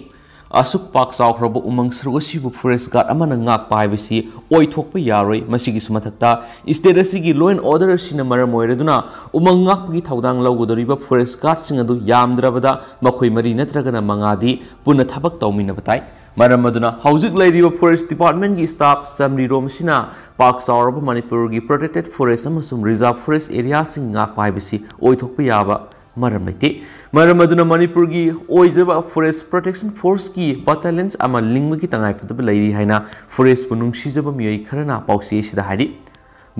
ꯑꯁꯨꯛ ꯄꯥꯛ ꯆꯥꯎꯈ꯭ꯔꯕ ꯎꯃꯪ ꯁꯔꯨꯛ ꯑꯁꯤꯕꯨ forest guard ꯑꯃꯅ ꯉꯥꯛꯄ ꯍꯥꯏꯕꯁꯤ ꯑꯣꯏꯊꯣꯛꯄ ꯌꯥꯔꯣꯏ꯫ ꯃꯁꯤꯒꯤꯁꯨ ꯃꯊꯛꯇ state ꯑꯁꯤꯒꯤ law and order ꯑꯁꯤꯅ ꯃꯔꯝ ꯑꯣꯏꯔꯗꯨꯅ ꯎꯃꯪ ꯉꯥꯛꯄꯒꯤ ꯊꯧꯗꯥꯡ ꯂꯧꯒꯗꯧꯔꯤꯕ forest guardꯁꯤꯡ ꯑꯗꯨ ꯌꯥꯝꯗ꯭ꯔꯕꯗ ꯃꯈꯣꯏ ꯃꯔꯤ ꯅꯠꯇ꯭ꯔꯒꯅ ꯃꯉꯥꯗꯤ ꯄꯨꯟꯅ ꯊꯕꯛ ꯇꯧꯃꯤꯟꯅꯕ ꯇꯥꯏ꯫ ꯃꯔꯝ ꯑꯗꯨꯅ ꯍꯧꯖꯤꯛ ꯂꯩꯔꯤꯕ forest departmentꯀꯤ staff ꯆꯥꯃꯔꯤ ꯔꯣꯝ ꯑꯁꯤꯅ ꯄꯥꯛ ꯆꯥꯎꯔꯕ ꯃꯅꯤꯄꯨꯔꯒꯤ protected forest ꯑꯃꯁꯨꯡ reserve forest areaꯁꯤꯡ ꯉꯥꯛꯄ ꯍꯥꯏꯕꯁꯤ ꯑꯣꯏꯊꯣꯛꯄ ꯌꯥꯕ ꯃꯔꯝ ꯂꯩꯇꯦ꯫ ꯃꯔꯝ ꯑꯗꯨꯅ ꯃꯅꯤꯄꯨꯔꯒꯤ ꯑꯣꯏꯖꯕ Forest Protection Forceꯀꯤ battalions ꯑꯃ ꯂꯤꯡꯕꯒꯤ ꯇꯉꯥꯏꯐꯗꯕ ꯂꯩꯔꯤ ꯍꯥꯏꯅ forestꯄꯨ ꯅꯨꯡꯁꯤꯖꯕ ꯃꯤꯑꯣꯏ ꯈꯔꯅ ꯄꯥꯎꯆꯦ ꯑꯁꯤꯗ ꯍꯥꯏꯔꯤ꯫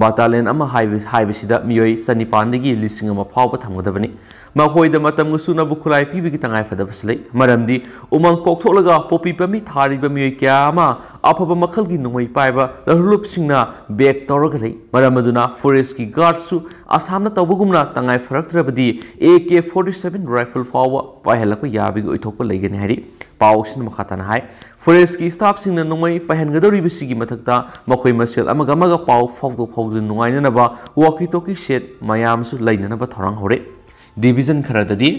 Battalion ꯑꯃ ꯍꯥꯏꯕ-, ꯍꯥꯏꯕꯁꯤꯗ ꯃꯤꯑꯣꯏ ꯆꯅꯤꯄꯥꯟꯗꯒꯤ ꯂꯤꯁꯤꯡ ꯑꯃ ꯐꯥꯎꯕ ꯊꯝꯒꯗꯕꯅꯤ꯫ ꯃꯈꯣꯏꯗ ꯃꯇꯝꯒ ꯆꯨꯅꯕ ꯈꯨꯠꯂꯥꯏ ꯄꯤꯕꯒꯤ ꯇꯉꯥꯏꯐꯗꯕꯁꯨ ꯂꯩ, ꯃꯔꯝꯗꯤ ꯎꯃꯪ ꯀꯣꯛꯊꯣꯛꯂꯒ ꯄꯣꯄꯤ ꯄꯥꯝꯕꯤ ꯊꯥꯔꯤꯕ ꯃꯤꯑꯣꯏ ꯀꯌꯥ ꯑꯃ ꯑꯐꯕ ꯃꯈꯜꯒꯤ ꯅꯣꯡꯃꯩ ꯄꯥꯏꯕ ꯂꯍꯨꯂꯨꯞꯁꯤꯡꯅ back ꯇꯧꯔꯒ ꯂꯩ꯫ ꯃꯔꯝ ꯑꯗꯨꯅ forestꯀꯤ guardꯁꯨ ꯑꯁꯥꯝꯅ ꯇꯧꯕꯒꯨꯝꯅ ꯇꯉꯥꯏ ꯐꯔꯛꯇ꯭ꯔꯕꯗꯤ AK forty seven rifle ꯐꯥꯎꯕ ꯄꯥꯏꯍꯜꯂꯛꯄ ꯌꯥꯕꯒꯤ ꯑꯣꯏꯊꯣꯛꯄ ꯂꯩꯒꯅꯤ ꯍꯥꯏꯔꯤ꯫ ꯄꯥꯎꯁꯤꯅ ꯃꯈꯥ ꯇꯥꯅ ꯍꯥꯏ, forestꯀꯤ staffꯁꯤꯡꯅ ꯅꯣꯡꯃꯩ ꯄꯥꯏꯍꯟꯒꯗꯧꯔꯤꯕꯁꯤꯒꯤ ꯃꯊꯛꯇ ꯃꯈꯣꯏ ꯃꯁꯦꯜ ꯑꯃꯒ ꯑꯃꯒ ꯄꯥꯎ ꯐꯥꯎꯗꯣꯛ ꯐꯥꯎꯖꯤꯟ ꯅꯨꯡꯉꯥꯏꯅꯅꯕ walkie talkie set ꯃꯌꯥꯝꯁꯨ ꯂꯩꯅꯅꯕ ꯊꯧꯔꯥꯡ ꯍꯧꯔꯦ꯫ Division ꯈꯔꯗꯗꯤ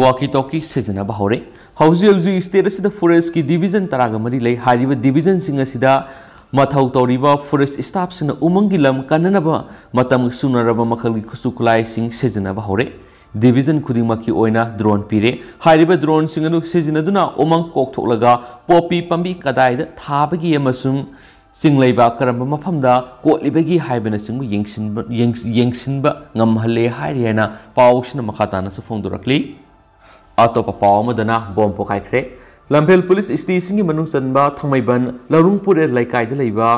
walkie talkie ꯁꯤꯖꯤꯟꯅꯕ ꯍꯧꯔꯦ꯫ ꯍꯧꯖꯤꯛ ꯍꯧꯖꯤꯛ state ꯑꯁꯤꯗ forestꯀꯤ division ꯇꯔꯥꯒ ꯃꯔꯤ ꯂꯩ꯫ ꯍꯥꯏꯔꯤꯕ divisionꯁꯤꯡ ꯑꯁꯤꯗ ꯃꯊꯧ ꯇꯧꯔꯤꯕ forest staffꯁꯤꯡꯅ ꯎꯃꯪꯒꯤ ꯂꯝ ꯀꯟꯅꯅꯕ ꯃꯇꯝꯒ ꯆꯨꯅꯔꯕ ꯃꯈꯜꯒꯤ ꯈꯨꯠꯁꯨ ꯈꯨꯠꯂꯥꯏꯁꯤꯡ ꯁꯤꯖꯤꯟꯅꯕ ꯍꯧꯔꯦ꯫ ꯗꯤꯕꯤꯖꯟ ꯈꯨꯗꯤꯡꯃꯛꯀꯤ ꯑꯣꯏꯅ ꯗ꯭ꯔꯣꯟ ꯄꯤꯔꯦ꯫ ꯍꯥꯏꯔꯤꯕ ꯗ꯭ꯔꯣꯟꯁꯤꯡ ꯑꯗꯨ ꯁꯤꯖꯤꯟꯅꯗꯨꯅ ꯎꯃꯪ ꯀꯣꯛꯊꯣꯛꯂꯒ ꯄꯣꯄꯤ ꯄꯥꯝꯕꯤ ꯀꯗꯥꯏꯗ ꯊꯥꯕꯒꯦ ꯑꯃꯁꯨꯡ ꯆꯤꯡ ꯂꯩꯕꯥꯛ ꯀꯔꯝꯕ ꯃꯐꯝꯗ ꯀꯣꯠꯂꯤꯕꯒꯦ ꯍꯥꯏꯕꯅꯆꯤꯡꯕ ꯌꯦꯡꯁꯤꯟꯕ, ꯌꯦꯡ-, ꯌꯦꯡꯁꯤꯟꯕ ꯉꯝꯍꯜꯂꯦ ꯍꯥꯏꯔꯤ ꯍꯥꯏꯅ ꯄꯥꯎꯁꯤꯅ ꯃꯈꯥ ꯇꯥꯅꯁꯨ ꯐꯣꯡꯗꯣꯔꯛꯂꯤ꯫ ꯑꯇꯣꯞꯄ ꯄꯥꯎ ꯑꯃꯗꯅ ꯕꯣꯝ ꯄꯣꯈꯥꯏꯈ꯭ꯔꯦ꯫ ꯂꯝꯐꯦꯜ ꯄꯨꯂꯤꯁ ꯁ꯭ꯇꯦꯁꯟꯒꯤ ꯃꯅꯨꯡ ꯆꯟꯕ ꯊꯥꯡꯃꯩꯕꯟ ꯂꯧꯔꯨꯡ ꯄꯨꯔꯦꯜ ꯂꯩꯀꯥꯏꯗ ꯂꯩꯕ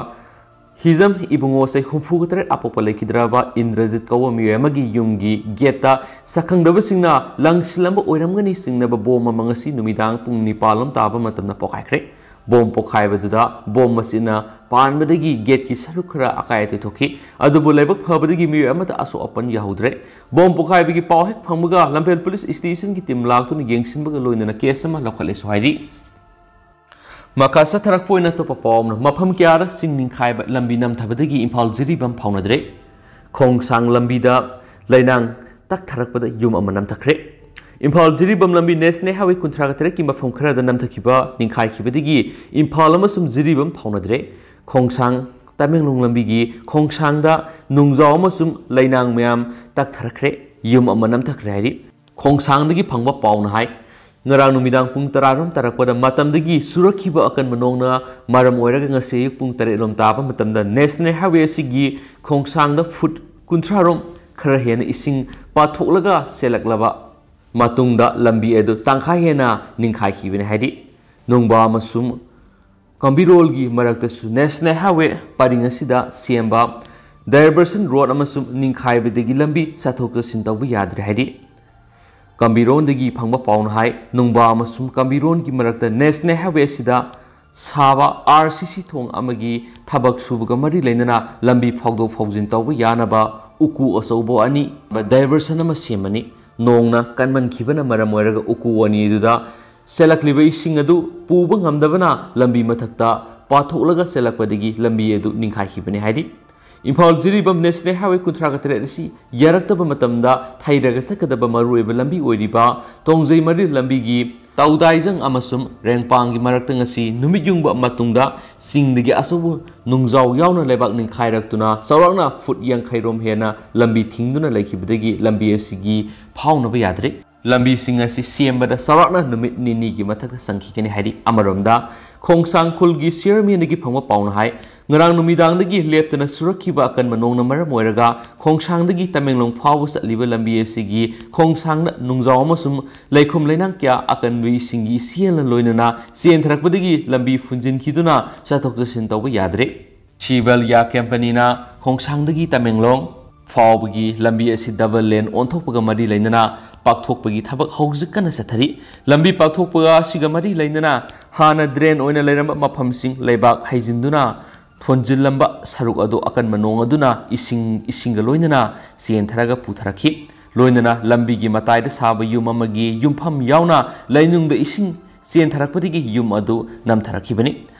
ꯍꯤꯖꯝ ꯏꯕꯨꯡꯉꯣ ꯆꯍꯤ ꯍꯨꯝꯐꯨꯒ ꯇꯔꯦꯠ ꯑꯄꯣꯛꯄ ꯂꯩꯈꯤꯗ꯭ꯔꯕ ꯏꯟꯗ꯭ꯔꯖꯤꯠ ꯀꯧꯕ ꯃꯤꯑꯣꯏ ꯑꯃꯒꯤ ꯌꯨꯝꯒꯤ ꯒꯦꯠꯇ ꯁꯛꯈꯪꯗꯕꯁꯤꯡꯅ ꯂꯪꯁꯤꯜꯂꯝꯕ ꯑꯣꯏꯔꯝꯒꯅꯤ ꯆꯤꯡꯅꯕ ꯕꯣꯝ ꯑꯃ ꯉꯁꯤ ꯅꯨꯃꯤꯗꯥꯡ ꯄꯨꯡ ꯅꯤꯄꯥꯜ ꯂꯣꯝ ꯇꯥꯕ ꯃꯇꯝꯗ ꯄꯣꯈꯥꯏꯈ꯭ꯔꯦ꯫ ꯕꯣꯝ ꯄꯣꯈꯥꯏꯕꯗꯨꯗ ꯕꯣꯝ ꯃꯆꯤꯟꯅ ꯄꯥꯟꯕꯗꯒꯤ ꯒꯦꯠꯀꯤ ꯁꯔꯨꯛ ꯈꯔ ꯑꯀꯥꯏ ꯑꯇꯣꯏ ꯊꯣꯛꯈꯤ꯫ ꯑꯗꯨꯕꯨ ꯂꯥꯏꯕꯛ ꯐꯕꯗꯒꯤ ꯃꯤꯑꯣꯏ ꯑꯃꯠꯇ ꯑꯁꯣꯛ ꯑꯄꯟ ꯌꯥꯎꯍꯧꯗ꯭ꯔꯦ꯫ ꯕꯣꯝ ꯄꯣꯈꯥꯏꯕꯒꯤ ꯄꯥꯎ ꯍꯦꯛ ꯐꯪꯕꯒ ꯂꯝꯐꯦꯜ ꯄꯨꯂꯤꯁ ꯁ꯭ꯇꯦꯁꯟꯒꯤ ꯇꯤꯝ ꯂꯥꯛꯇꯨꯅ ꯌꯦꯡꯁꯤꯟꯕꯒ ꯂꯣꯏꯅꯅ ꯀꯦꯁ ꯑꯃ ꯂꯧꯈꯠꯂꯦꯁꯨ ꯍꯥꯏꯔꯤ꯫ ꯃꯈꯥ ꯆꯠꯊꯔꯛꯄ ꯑꯣꯏꯅ ꯑꯇꯣꯞꯄ ꯄꯥꯎ ꯑꯃꯅ, ꯃꯐꯝ ꯀꯌꯥꯗ ꯆꯤꯡ ꯅꯤꯡꯈꯥꯏꯕ, ꯂꯝꯕꯤ ꯅꯝꯊꯕꯗꯒꯤ ꯏꯝꯐꯥꯜ ꯖꯤꯔꯤꯕꯥꯝ ꯐꯥꯎꯅꯗ꯭ꯔꯦ꯫ ꯈꯣꯡꯁꯥꯡ ꯂꯝꯕꯤꯗ ꯂꯩꯅꯥꯡ ꯇꯛꯊꯔꯛꯄꯗ ꯌꯨꯝ ꯑꯃ ꯅꯝꯊꯈ꯭ꯔꯦ꯫ ꯏꯝꯐꯥꯜ ꯖꯤꯔꯤꯕꯥꯝ ꯂꯝꯕꯤ ꯅꯦꯁꯅꯦꯜ ꯍꯥꯏꯋꯦ ꯀꯨꯟꯊ꯭ꯔꯥꯒ ꯇꯔꯦꯠꯀꯤ ꯃꯐꯝ ꯈꯔꯗ ꯅꯝꯊꯈꯤꯕ, ꯅꯤꯡꯈꯥꯏꯈꯤꯕꯗꯒꯤ ꯏꯝꯐꯥꯜ ꯑꯃꯁꯨꯡ ꯖꯤꯔꯤꯕꯥꯝ ꯐꯥꯎꯅꯗ꯭ꯔꯦ꯫ ꯈꯣꯡꯁꯥꯡ ꯇꯃꯦꯡꯂꯣꯡ ꯂꯝꯕꯤꯒꯤ ꯈꯣꯡꯁꯥꯡꯗ ꯅꯨꯡꯖꯥꯎ ꯑꯃꯁꯨꯡ ꯂꯩꯅꯥꯡ ꯃꯌꯥꯝ ꯇꯛꯊꯔꯛꯈ꯭ꯔꯦ, ꯌꯨꯝ ꯑꯃ ꯅꯝꯊꯈ꯭ꯔꯦ ꯍꯥꯏꯔꯤ꯫ ꯈꯣꯡꯁꯥꯡꯗꯒꯤ ꯐꯪꯕ ꯄꯥꯎꯅ ꯍꯥꯏ, ꯉꯔꯥꯡ ꯅꯨꯃꯤꯗꯥꯡ ꯄꯨꯡ ꯇꯔꯥꯔꯣꯝ ꯇꯥꯔꯛꯄꯗ ꯃꯇꯝꯗꯒꯤ ꯆꯨꯔꯛꯈꯤꯕ ꯑꯀꯟꯕ ꯅꯣꯡꯅ ꯃꯔꯝ ꯑꯣꯏꯔꯒ ꯉꯁꯤ ꯑꯌꯨꯛ ꯄꯨꯡ ꯇꯔꯦꯠ ꯂꯣꯝ ꯇꯥꯕ ꯃꯇꯝꯗ ꯅꯦꯁꯅꯦꯜ ꯍꯥꯏꯋꯦ ꯑꯁꯤꯒꯤ ꯈꯣꯡꯁꯥꯡꯗ ꯐꯨꯠ ꯀꯨꯟꯊ꯭ꯔꯥꯔꯣꯝ ꯈꯔ ꯍꯦꯟꯅ ꯏꯁꯤꯡ ꯄꯥꯊꯣꯛꯂꯒ ꯆꯦꯜꯂꯛꯂꯕ ꯃꯇꯨꯡꯗ ꯂꯝꯕꯤ ꯑꯗꯨ ꯇꯪꯈꯥꯏ ꯍꯦꯟꯅ ꯅꯤꯡꯈꯥꯏꯈꯤꯕꯅꯤ ꯍꯥꯏꯔꯤ꯫ ꯅꯨꯡꯕꯥ ꯑꯃꯁꯨꯡ ꯀꯝꯕꯤꯔꯣꯜꯒꯤ ꯃꯔꯛꯇꯁꯨ ꯅꯦꯁꯅꯦꯜ ꯍꯥꯏꯋꯦ ꯄꯔꯤꯡ ꯑꯁꯤꯗ ꯁꯦꯝꯕ ꯗꯥꯏꯚꯔꯁꯟ ꯔꯣꯗ ꯑꯃꯁꯨꯡ ꯅꯤꯡꯈꯥꯏꯕꯗꯒꯤ ꯂꯝꯕꯤ ꯆꯠꯊꯣꯛ ꯆꯠꯁꯤꯟ ꯇꯧꯕ ꯌꯥꯗ꯭ꯔꯦ ꯍꯥꯏꯔꯤ꯫ ꯀꯝꯕꯤꯔꯣꯟꯗꯒꯤ ꯐꯪꯕ ꯄꯥꯎꯅ ꯍꯥꯏ, ꯅꯨꯡꯕꯥ ꯑꯃꯁꯨꯡ ꯀꯝꯕꯤꯔꯣꯟꯒꯤ ꯃꯔꯛꯇ ꯅꯦꯁꯅꯦꯜ ꯍꯥꯏꯋꯦ ꯑꯁꯤꯗ ꯁꯥꯕ ꯑꯥꯔ ꯁꯤ ꯁꯤ ꯊꯣꯡ ꯑꯃꯒꯤ ꯊꯕꯛ ꯁꯨꯕꯒ ꯃꯔꯤ ꯂꯩꯅꯅ ꯂꯝꯕꯤ ꯐꯥꯎꯗꯣꯛ ꯐꯥꯎꯖꯤꯟ ꯇꯧꯕ ꯌꯥꯅꯕ ꯎꯀꯨ ꯑꯆꯧꯕ ꯑꯅꯤ ꯗꯥꯏꯚꯔꯁꯟ ꯑꯃ ꯁꯦꯝꯕꯅꯤ꯫ ꯅꯣꯡꯅ ꯀꯟꯃꯟꯈꯤꯕꯅ ꯃꯔꯝ ꯑꯣꯏꯔꯒ ꯎꯀꯨ ꯑꯅꯤꯗꯨꯗ ꯆꯦꯜꯂꯛꯂꯤꯕ ꯏꯁꯤꯡ ꯑꯗꯨ ꯄꯨꯕ ꯉꯝꯗꯕꯅ ꯂꯝꯕꯤ ꯃꯊꯛꯇ ꯄꯥꯊꯣꯛꯂꯒ ꯆꯦꯜꯂꯛꯄꯗꯒꯤ ꯂꯝꯕꯤ ꯑꯗꯨ ꯅꯤꯡꯈꯥꯏꯈꯤꯕꯅꯤ ꯍꯥꯏꯔꯤ꯫ ꯏꯝꯐꯥꯜ ꯖꯤꯔꯤꯕꯥꯝ ꯅꯦꯁꯅꯦꯜ ꯍꯥꯏꯋꯦ ꯀꯨꯟꯊ꯭ꯔꯥꯒ ꯇꯔꯦꯠ ꯑꯁꯤ ꯌꯥꯔꯛꯇꯕ ꯃꯇꯝꯗ ꯊꯩꯔꯒ ꯆꯠꯀꯗꯕ ꯃꯔꯨꯑꯣꯏꯕ ꯂꯝꯕꯤ ꯑꯣꯏꯔꯤꯕ ꯇꯣꯡꯖꯩ ꯃꯔꯤꯜ ꯂꯝꯕꯤꯒꯤ ꯇꯧꯗꯥꯏꯖꯪ ꯑꯃꯁꯨꯡ ꯔꯦꯡꯄꯥꯡꯒꯤ ꯃꯔꯛꯇ ꯉꯁꯤ ꯅꯨꯃꯤꯠ ꯌꯨꯡꯕ ꯃꯇꯨꯡꯗ ꯆꯤꯡꯗꯒꯤ ꯑꯆꯧꯕ ꯅꯨꯡꯖꯥꯎ ꯌꯥꯎꯅ ꯂꯩꯕꯥꯛ ꯅꯤꯡꯈꯥꯏꯔꯛꯇꯨꯅ ꯆꯥꯎꯔꯥꯛꯅ ꯐꯨꯠ ꯌꯥꯡꯈꯩ ꯔꯣꯝ ꯍꯦꯟꯅ ꯂꯝꯕꯤ ꯊꯤꯡꯗꯨꯅ ꯂꯩꯈꯤꯕꯗꯒꯤ ꯂꯝꯕꯤ ꯑꯁꯤꯒꯤ ꯐꯥꯎꯅꯕ ꯌꯥꯗ꯭ꯔꯦ꯫ ꯂꯝꯕꯤꯁꯤꯡ ꯑꯁꯤ ꯁꯦꯝꯕꯗ ꯆꯥꯎꯔꯥꯛꯅ ꯅꯨꯃꯤꯠ ꯅꯤꯅꯤꯒꯤ ꯃꯊꯛꯇ ꯆꯪꯈꯤꯒꯅꯤ ꯍꯥꯏꯔꯤ꯫ ꯑꯃꯔꯣꯝꯗ, ꯈꯣꯡꯁꯥꯡ ꯈꯨꯜꯒꯤ ꯆꯤꯌꯔꯃꯦꯟꯗꯒꯤ ꯐꯪꯕ ꯄꯥꯎꯅ ꯍꯥꯏ, ꯉꯔꯥꯡ ꯅꯨꯃꯤꯗꯥꯡꯗꯒꯤ ꯂꯦꯞꯇꯅ ꯆꯨꯔꯛꯈꯤꯕ ꯑꯀꯟꯕ ꯅꯣꯡꯅ ꯃꯔꯝ ꯑꯣꯏꯔꯒ ꯈꯣꯡꯁꯥꯡꯗꯒꯤ ꯇꯃꯦꯡꯂꯣꯡ ꯐꯥꯎꯕ ꯆꯠꯂꯤꯕ ꯂꯝꯕꯤ ꯑꯁꯤꯒꯤ ꯈꯣꯡꯁꯥꯡꯗ ꯅꯨꯡꯖꯥꯎ ꯑꯃꯁꯨꯡ ꯂꯩꯈꯣꯝ ꯂꯩꯅꯥꯡ ꯀꯌꯥ ꯑꯀꯟꯕ ꯏꯁꯤꯡꯒꯤ ꯏꯆꯦꯜꯅ ꯂꯣꯏꯅꯅ ꯆꯦꯟꯊꯔꯛꯄꯗꯒꯤ ꯂꯝꯕꯤ ꯐꯨꯟꯖꯤꯟꯈꯤꯗꯨꯅ ꯆꯠꯊꯣꯛ ꯆꯠꯁꯤꯟ ꯇꯧꯕ ꯌꯥꯗ꯭ꯔꯦ꯫ ꯁꯤꯕꯜ ꯌꯥ ꯀꯦꯝꯄꯅꯤꯅ ꯈꯣꯡꯁꯥꯡꯗꯒꯤ ꯇꯃꯦꯡꯂꯣꯡ ꯐꯥꯎꯕꯒꯤ ꯂꯝꯕꯤ ꯑꯁꯤ ꯗꯕꯜ ꯂꯦꯟ ꯑꯣꯟꯊꯣꯛꯄꯒ ꯃꯔꯤ ꯂꯩꯅꯅ ꯄꯥꯛꯊꯣꯛꯄꯒꯤ ꯊꯕꯛ ꯍꯧꯖꯤꯛ ꯀꯟꯅ ꯆꯠꯊꯔꯤ꯫ ꯂꯝꯕꯤ ꯄꯥꯛꯊꯣꯛꯄꯒ ꯑꯁꯤꯒ ꯃꯔꯤ ꯂꯩꯅꯅ ꯍꯥꯟꯅ ꯗ꯭ꯔꯦꯟ ꯑꯣꯏꯅ ꯂꯩꯔꯝꯕ ꯃꯐꯝꯁꯤꯡ ꯂꯩꯕꯥꯛ ꯍꯩꯖꯤꯟꯗꯨꯅ ꯊꯣꯟꯖꯤꯜꯂꯝꯕ ꯁꯔꯨꯛ ꯑꯗꯨ ꯑꯀꯟꯕ ꯅꯣꯡ ꯑꯗꯨꯅ ꯏꯁꯤꯡ, ꯏꯁꯤꯡꯒ ꯂꯣꯏꯅꯅ ꯆꯦꯟꯊꯔꯒ ꯄꯨꯊꯔꯛꯈꯤ꯫ ꯂꯣꯏꯅꯅ ꯂꯝꯕꯤꯒꯤ ꯃꯇꯥꯏꯗ ꯁꯥꯕ ꯌꯨꯝ ꯑꯃꯒꯤ ꯌꯨꯝꯐꯝ ꯌꯥꯎꯅ ꯂꯩꯅꯨꯡꯗ ꯏꯁꯤꯡ ꯆꯦꯟꯊꯔꯛꯄꯗꯒꯤ ꯌꯨꯝ ꯑꯗꯨ ꯅꯝꯊꯔꯛꯈꯤꯕꯅꯤ꯫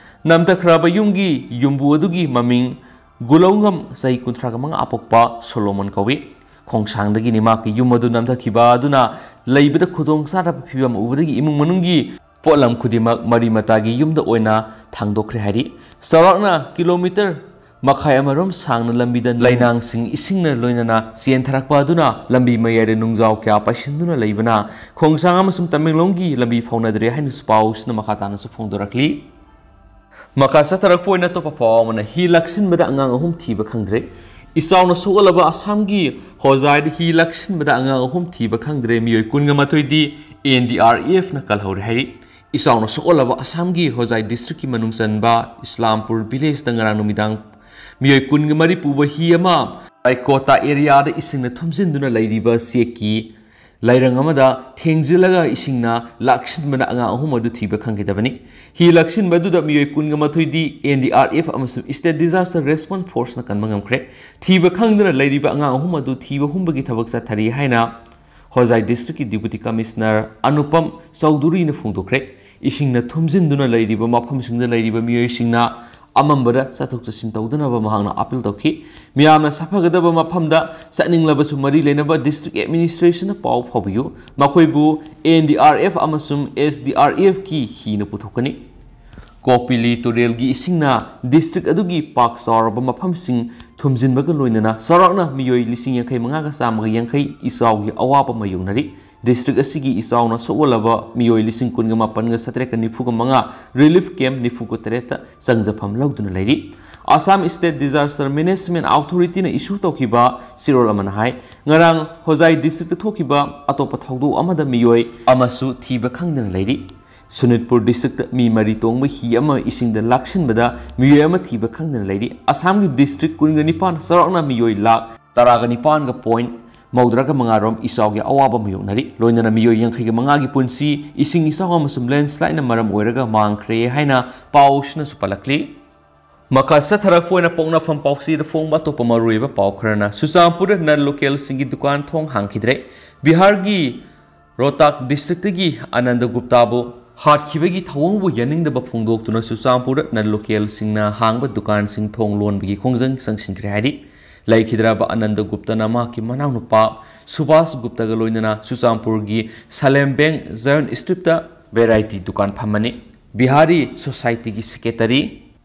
ꯅꯝꯊꯈ꯭ꯔꯕ ꯌꯨꯝꯒꯤ ꯌꯨꯝꯕꯨ ꯑꯗꯨꯒꯤ ꯃꯃꯤꯡ ꯒꯨꯂꯧꯉꯝ, ꯆꯍꯤ ꯀꯨꯟꯊ꯭ꯔꯥꯒ ꯃꯉꯥ ꯄꯣꯛꯄ ꯁꯣꯂꯣꯃꯣꯟ ꯀꯧꯏ꯫ ꯈꯣꯡꯁꯥꯡꯗꯒꯤꯅꯤ ꯃꯍꯥꯛꯀꯤ ꯌꯨꯝ ꯑꯗꯨ ꯅꯝꯊꯈꯤꯕ ꯑꯗꯨꯅ ꯂꯩꯕꯗ ꯈꯨꯗꯣꯡ ꯆꯥꯗꯕ ꯐꯤꯕꯝ ꯎꯕꯗꯒꯤ ꯏꯃꯨꯡ ꯃꯅꯨꯡꯒꯤ ꯄꯣꯠꯂꯝ ꯈꯨꯗꯤꯡꯃꯛ ꯃꯔꯤ ꯃꯇꯥꯒꯤ ꯌꯨꯝꯗ ꯑꯣꯏꯅ ꯊꯥꯡꯗꯣꯛꯈ꯭ꯔꯦ ꯍꯥꯏꯔꯤ꯫ ꯆꯥꯎꯔꯥꯛꯅ ꯀꯤꯂꯣꯃꯤꯇꯔ ꯃꯈꯥꯏ ꯑꯃꯔꯣꯝ ꯁꯥꯡꯅ ꯂꯝꯕꯤꯗ ꯂꯩꯅꯥꯡꯁꯤꯡ ꯏꯁꯤꯡꯅ ꯂꯣꯏꯅꯅ ꯆꯦꯟꯊꯔꯛꯄ ꯑꯗꯨꯅ ꯂꯝꯕꯤ ꯃꯌꯥꯏꯗ ꯅꯨꯡꯖꯥꯎ ꯀꯌꯥ ꯄꯩꯁꯤꯟꯗꯨꯅ ꯂꯩꯕꯅ ꯈꯣꯡꯁꯥꯡ ꯑꯃꯁꯨꯡ ꯇꯃꯦꯡꯂꯣꯡꯒꯤ ꯂꯝꯕꯤ ꯐꯥꯎꯅꯗ꯭ꯔꯦ ꯍꯥꯏꯅꯁꯨ ꯄꯥꯎꯁꯤꯅ ꯃꯈꯥ ꯇꯥꯅꯁꯨ ꯐꯣꯡꯗꯣꯔꯛꯂꯤ꯫ ꯃꯈꯥ ꯆꯠꯊꯔꯛꯄ ꯑꯣꯏꯅ ꯑꯇꯣꯞꯄ ꯄꯥꯎ ꯑꯃꯅ ꯍꯤ ꯂꯥꯛꯁꯤꯟꯕꯗ ꯑꯉꯥꯡ ꯑꯍꯨꯝ ꯊꯤꯕ ꯈꯪꯗ꯭ꯔꯦ꯫ ꯏꯆꯥꯎꯅ ꯁꯣꯛꯍꯜꯂꯕ ꯑꯁꯥꯝꯒꯤ ꯍꯣꯖꯥꯏꯗ ꯍꯤ ꯂꯥꯛꯁꯤꯟꯕꯗ ꯑꯉꯥꯡ ꯑꯍꯨꯝ ꯊꯤꯕ ꯈꯪꯗ꯭ꯔꯦ꯫ ꯃꯤꯑꯣꯏ ꯀꯨꯟꯒ ꯃꯥꯊꯣꯏꯗꯤ ꯑꯦꯟ ꯗꯤ ꯑꯥꯔ ꯑꯦꯐꯅ ꯀꯜꯍꯧꯔꯦ ꯍꯥꯏꯔꯤ꯫ ꯏꯆꯥꯎꯅ ꯁꯣꯛꯍꯜꯂꯕ ꯑꯁꯥꯝꯒꯤ ꯍꯣꯖꯥꯏ ꯗꯤꯁꯇ꯭ꯔꯤꯛꯀꯤ ꯃꯅꯨꯡ ꯆꯟꯕ ꯏꯁꯂꯥꯝꯄꯨꯔ ꯚꯤꯂꯦꯖꯇ ꯉꯔꯥꯡ ꯅꯨꯃꯤꯗꯥꯡ ꯃꯤꯑꯣꯏ ꯀꯨꯟꯒ ꯃꯔꯤ ꯄꯨꯕ ꯍꯤ ꯑꯃ ꯕꯥꯏꯀꯣꯇꯥ ꯑꯦꯔꯤꯌꯥꯗ ꯏꯁꯤꯡꯅ ꯊꯨꯝꯖꯤꯟꯗꯨꯅ ꯂꯩꯔꯤꯕ ꯆꯦꯛꯀꯤ ꯂꯩꯔꯪ ꯑꯃꯗ ꯊꯦꯡꯖꯤꯜꯂꯒ ꯏꯁꯤꯡꯅ ꯂꯥꯛꯁꯤꯟꯕꯅ ꯑꯉꯥꯡ ꯑꯍꯨꯝ ꯑꯗꯨ ꯊꯤꯕ ꯈꯪꯈꯤꯗꯕꯅꯤ꯫ ꯍꯤ ꯂꯥꯛꯁꯤꯟꯕ ꯑꯗꯨꯗ ꯃꯤꯑꯣꯏ ꯀꯨꯟꯒ ꯃꯥꯊꯣꯏꯗꯤ ꯑꯦꯟ ꯗꯤ ꯑꯥꯔ ꯑꯦꯐ ꯑꯃꯁꯨꯡ ꯏꯁꯇꯦꯠ ꯗꯤꯖꯥꯁꯇꯔ ꯔꯦꯁꯄꯣꯟꯁ ꯐꯣꯔꯁꯅ ꯀꯟꯕ ꯉꯝꯈ꯭ꯔꯦ꯫ ꯊꯤꯕ ꯈꯪꯗꯅ ꯂꯩꯔꯤꯕ ꯑꯉꯥꯡ ꯑꯍꯨꯝ ꯑꯗꯨ ꯊꯤꯕ ꯍꯨꯝꯕꯒꯤ ꯊꯕꯛ ꯆꯠꯊꯔꯤ ꯍꯥꯏꯅ ꯍꯣꯖꯥꯏ ꯗꯤꯁꯇ꯭ꯔꯤꯛꯀꯤ ꯗꯤꯄꯨꯇꯤ ꯀꯃꯤꯁꯅꯔ ꯑꯅꯨꯄꯝ ꯆꯧꯙꯨꯔꯤꯅ ꯐꯣꯡꯗꯣꯛꯈ꯭ꯔꯦ꯫ ꯏꯁꯤꯡꯅ ꯊꯨꯝꯖꯤꯟꯗꯨꯅ ꯂꯩꯔꯤꯕ ꯃꯐꯝꯁꯤꯡꯗ ꯂꯩꯔꯤꯕ ꯃꯤꯑꯣꯏꯁꯤꯡꯅ ꯑꯃꯝꯕꯗ ꯆꯠꯊꯣꯛ ꯆꯠꯁꯤꯟ ꯇꯧꯗꯅꯕ ꯃꯍꯥꯛꯅ ꯑꯥꯄꯤꯜ ꯇꯧꯈꯤ꯫ ꯃꯤꯌꯥꯝꯅ ꯁꯥꯐꯒꯗꯕ ꯃꯐꯝꯗ ꯆꯠꯅꯤꯡꯂꯕꯁꯨ ꯃꯔꯤ ꯂꯩꯅꯕ district administrationꯗ ꯄꯥꯎ ꯐꯥꯎꯕꯤꯌꯨ꯫ ꯃꯈꯣꯏꯕꯨ N D R F ꯑꯃꯁꯨꯡ S D R Fꯀꯤ ꯍꯤꯅ ꯄꯨꯊꯣꯛꯀꯅꯤ꯫ ꯀꯣꯄꯤꯂꯤ ꯇꯨꯔꯦꯜꯒꯤ ꯏꯁꯤꯡꯅ district ꯑꯗꯨꯒꯤ ꯄꯥꯛ ꯆꯥꯎꯔꯕ ꯃꯐꯝꯁꯤꯡ ꯊꯨꯝꯖꯤꯟꯕꯒ ꯂꯣꯏꯅꯅ ꯆꯥꯎꯔꯥꯛꯅ ꯃꯤꯑꯣꯏ ꯂꯤꯁꯤꯡ ꯌꯥꯡꯈꯩ ꯃꯉꯥꯒ ꯆꯥꯝꯃꯒ ꯌꯥꯡꯈꯩ ꯏꯆꯥꯎꯒꯤ ꯑꯋꯥꯕ ꯃꯥꯌꯣꯛꯅꯔꯤ꯫ District ꯑꯁꯤꯒꯤ ꯏꯆꯥꯎꯅ ꯁꯣꯛꯍꯜꯂꯕ ꯃꯤꯑꯣꯏ ꯂꯤꯁꯤꯡ ꯀꯨꯟꯒ ꯃꯥꯄꯟꯒ ꯆꯥꯇ꯭ꯔꯦꯠꯀ ꯅꯤꯐꯨꯒ ꯃꯉꯥ relief camp ꯅꯤꯐꯨꯒ ꯇꯔꯦꯠꯇ ꯆꯪꯖꯐꯝ ꯂꯧꯗꯨꯅ ꯂꯩꯔꯤ꯫ Assam State Disaster Management Authorityꯅ issue ꯇꯧꯈꯤꯕ ꯆꯦꯔꯣꯜ ꯑꯃꯅ ꯍꯥꯏ, ꯉꯔꯥꯡ ꯍꯣꯖꯥꯏ districtꯇ ꯊꯣꯛꯈꯤꯕ ꯑꯇꯣꯞꯄ ꯊꯧꯗꯣꯛ ꯑꯃꯗ ꯃꯤꯑꯣꯏ ꯑꯃꯁꯨ ꯊꯤꯕ ꯈꯪꯗꯅ ꯂꯩꯔꯤ꯫ ꯁꯣꯅꯤꯠꯄꯨꯔ districtꯇ ꯃꯤ ꯃꯔꯤ ꯇꯣꯡꯕ ꯍꯤ ꯑꯃ ꯏꯁꯤꯡꯗ ꯂꯥꯛꯁꯤꯟꯕꯗ ꯃꯤꯑꯣꯏ ꯑꯃ ꯊꯤꯕ ꯈꯪꯗꯅ ꯂꯩꯔꯤ꯫ ꯑꯁꯥꯝꯒꯤ district ꯀꯨꯟꯒ ꯅꯤꯄꯥꯟ ꯆꯥꯎꯔꯥꯛꯅ ꯃꯤꯑꯣꯏ ꯂꯥꯈ ꯇꯔꯥꯒ ꯅꯤꯄꯥꯟꯒ point ꯃꯧꯗ꯭ꯔꯥꯒ ꯃꯉꯥꯔꯣꯝ ꯏꯆꯥꯎꯒꯤ ꯑꯋꯥꯕ ꯃꯥꯌꯣꯛꯅꯔꯤ꯫ ꯂꯣꯏꯅꯅ ꯃꯤꯑꯣꯏ ꯌꯥꯡꯈꯩꯒ ꯃꯉꯥꯒꯤ ꯄꯨꯟꯁꯤ ꯏꯁꯤꯡ ꯏꯆꯥꯎ ꯑꯃꯁꯨꯡ landslideꯅ ꯃꯔꯝ ꯑꯣꯏꯔꯒ ꯃꯥꯡꯈ꯭ꯔꯦ ꯍꯥꯏꯅ ꯄꯥꯎꯁꯤꯅꯁꯨ ꯄꯜꯂꯛꯂꯤ꯫ ꯃꯈꯥ ꯆꯠꯊꯔꯛꯄ ꯑꯣꯏꯅ ꯄꯣꯛꯅꯐꯝ ꯄꯥꯎꯆꯦꯗ ꯐꯣꯡꯕ ꯑꯇꯣꯞꯄ ꯃꯔꯨꯑꯣꯏꯕ ꯄꯥꯎ ꯈꯔꯅ, ꯆꯨꯔꯆꯥꯟꯄꯨꯔꯗ non localꯁꯤꯡꯒꯤ ꯗꯨꯀꯥꯟ ꯊꯣꯡ ꯍꯥꯡꯈꯤꯗ꯭ꯔꯦ꯫ ꯕꯤꯍꯥꯔꯒꯤ ꯔꯣꯍꯇꯥꯛ districtꯇꯒꯤ ꯑꯅꯟꯗ ꯒꯨꯞꯇꯥꯕꯨ ꯍꯥꯠꯈꯤꯕꯒꯤ ꯊꯧꯑꯣꯡꯕꯨ ꯌꯥꯅꯤꯡꯗꯕ ꯐꯣꯡꯗꯣꯛꯇꯨꯅ ꯆꯨꯔꯆꯥꯟꯄꯨꯔꯗ non localꯁꯤꯡꯅ ꯍꯥꯡꯕ ꯗꯨꯀꯥꯟꯁꯤꯡ ꯊꯣꯡ ꯂꯣꯟꯕꯒꯤ ꯈꯣꯡꯖꯪ ꯆꯪꯁꯤꯟꯈ꯭ꯔꯦ ꯍꯥꯏꯔꯤ꯫ ꯂꯩꯈꯤꯗ꯭ꯔꯕ ꯑꯅꯟꯗ ꯒꯨꯞꯇꯅ ꯃꯍꯥꯛꯀꯤ ꯃꯅꯥꯎꯅꯨꯄꯥ ꯁꯨꯚꯥꯁ ꯒꯨꯞꯇꯒ ꯂꯣꯏꯅꯅ ꯆꯨꯔꯆꯥꯟꯄꯨꯔꯒꯤ ꯁꯂꯦꯝ ꯕꯦꯡ ꯖꯌꯟ streetꯇ variety ꯗꯨꯀꯥꯟ ꯐꯝꯕꯅꯤ꯫ ꯕꯤꯍꯥꯔꯤ societyꯒꯤ secretary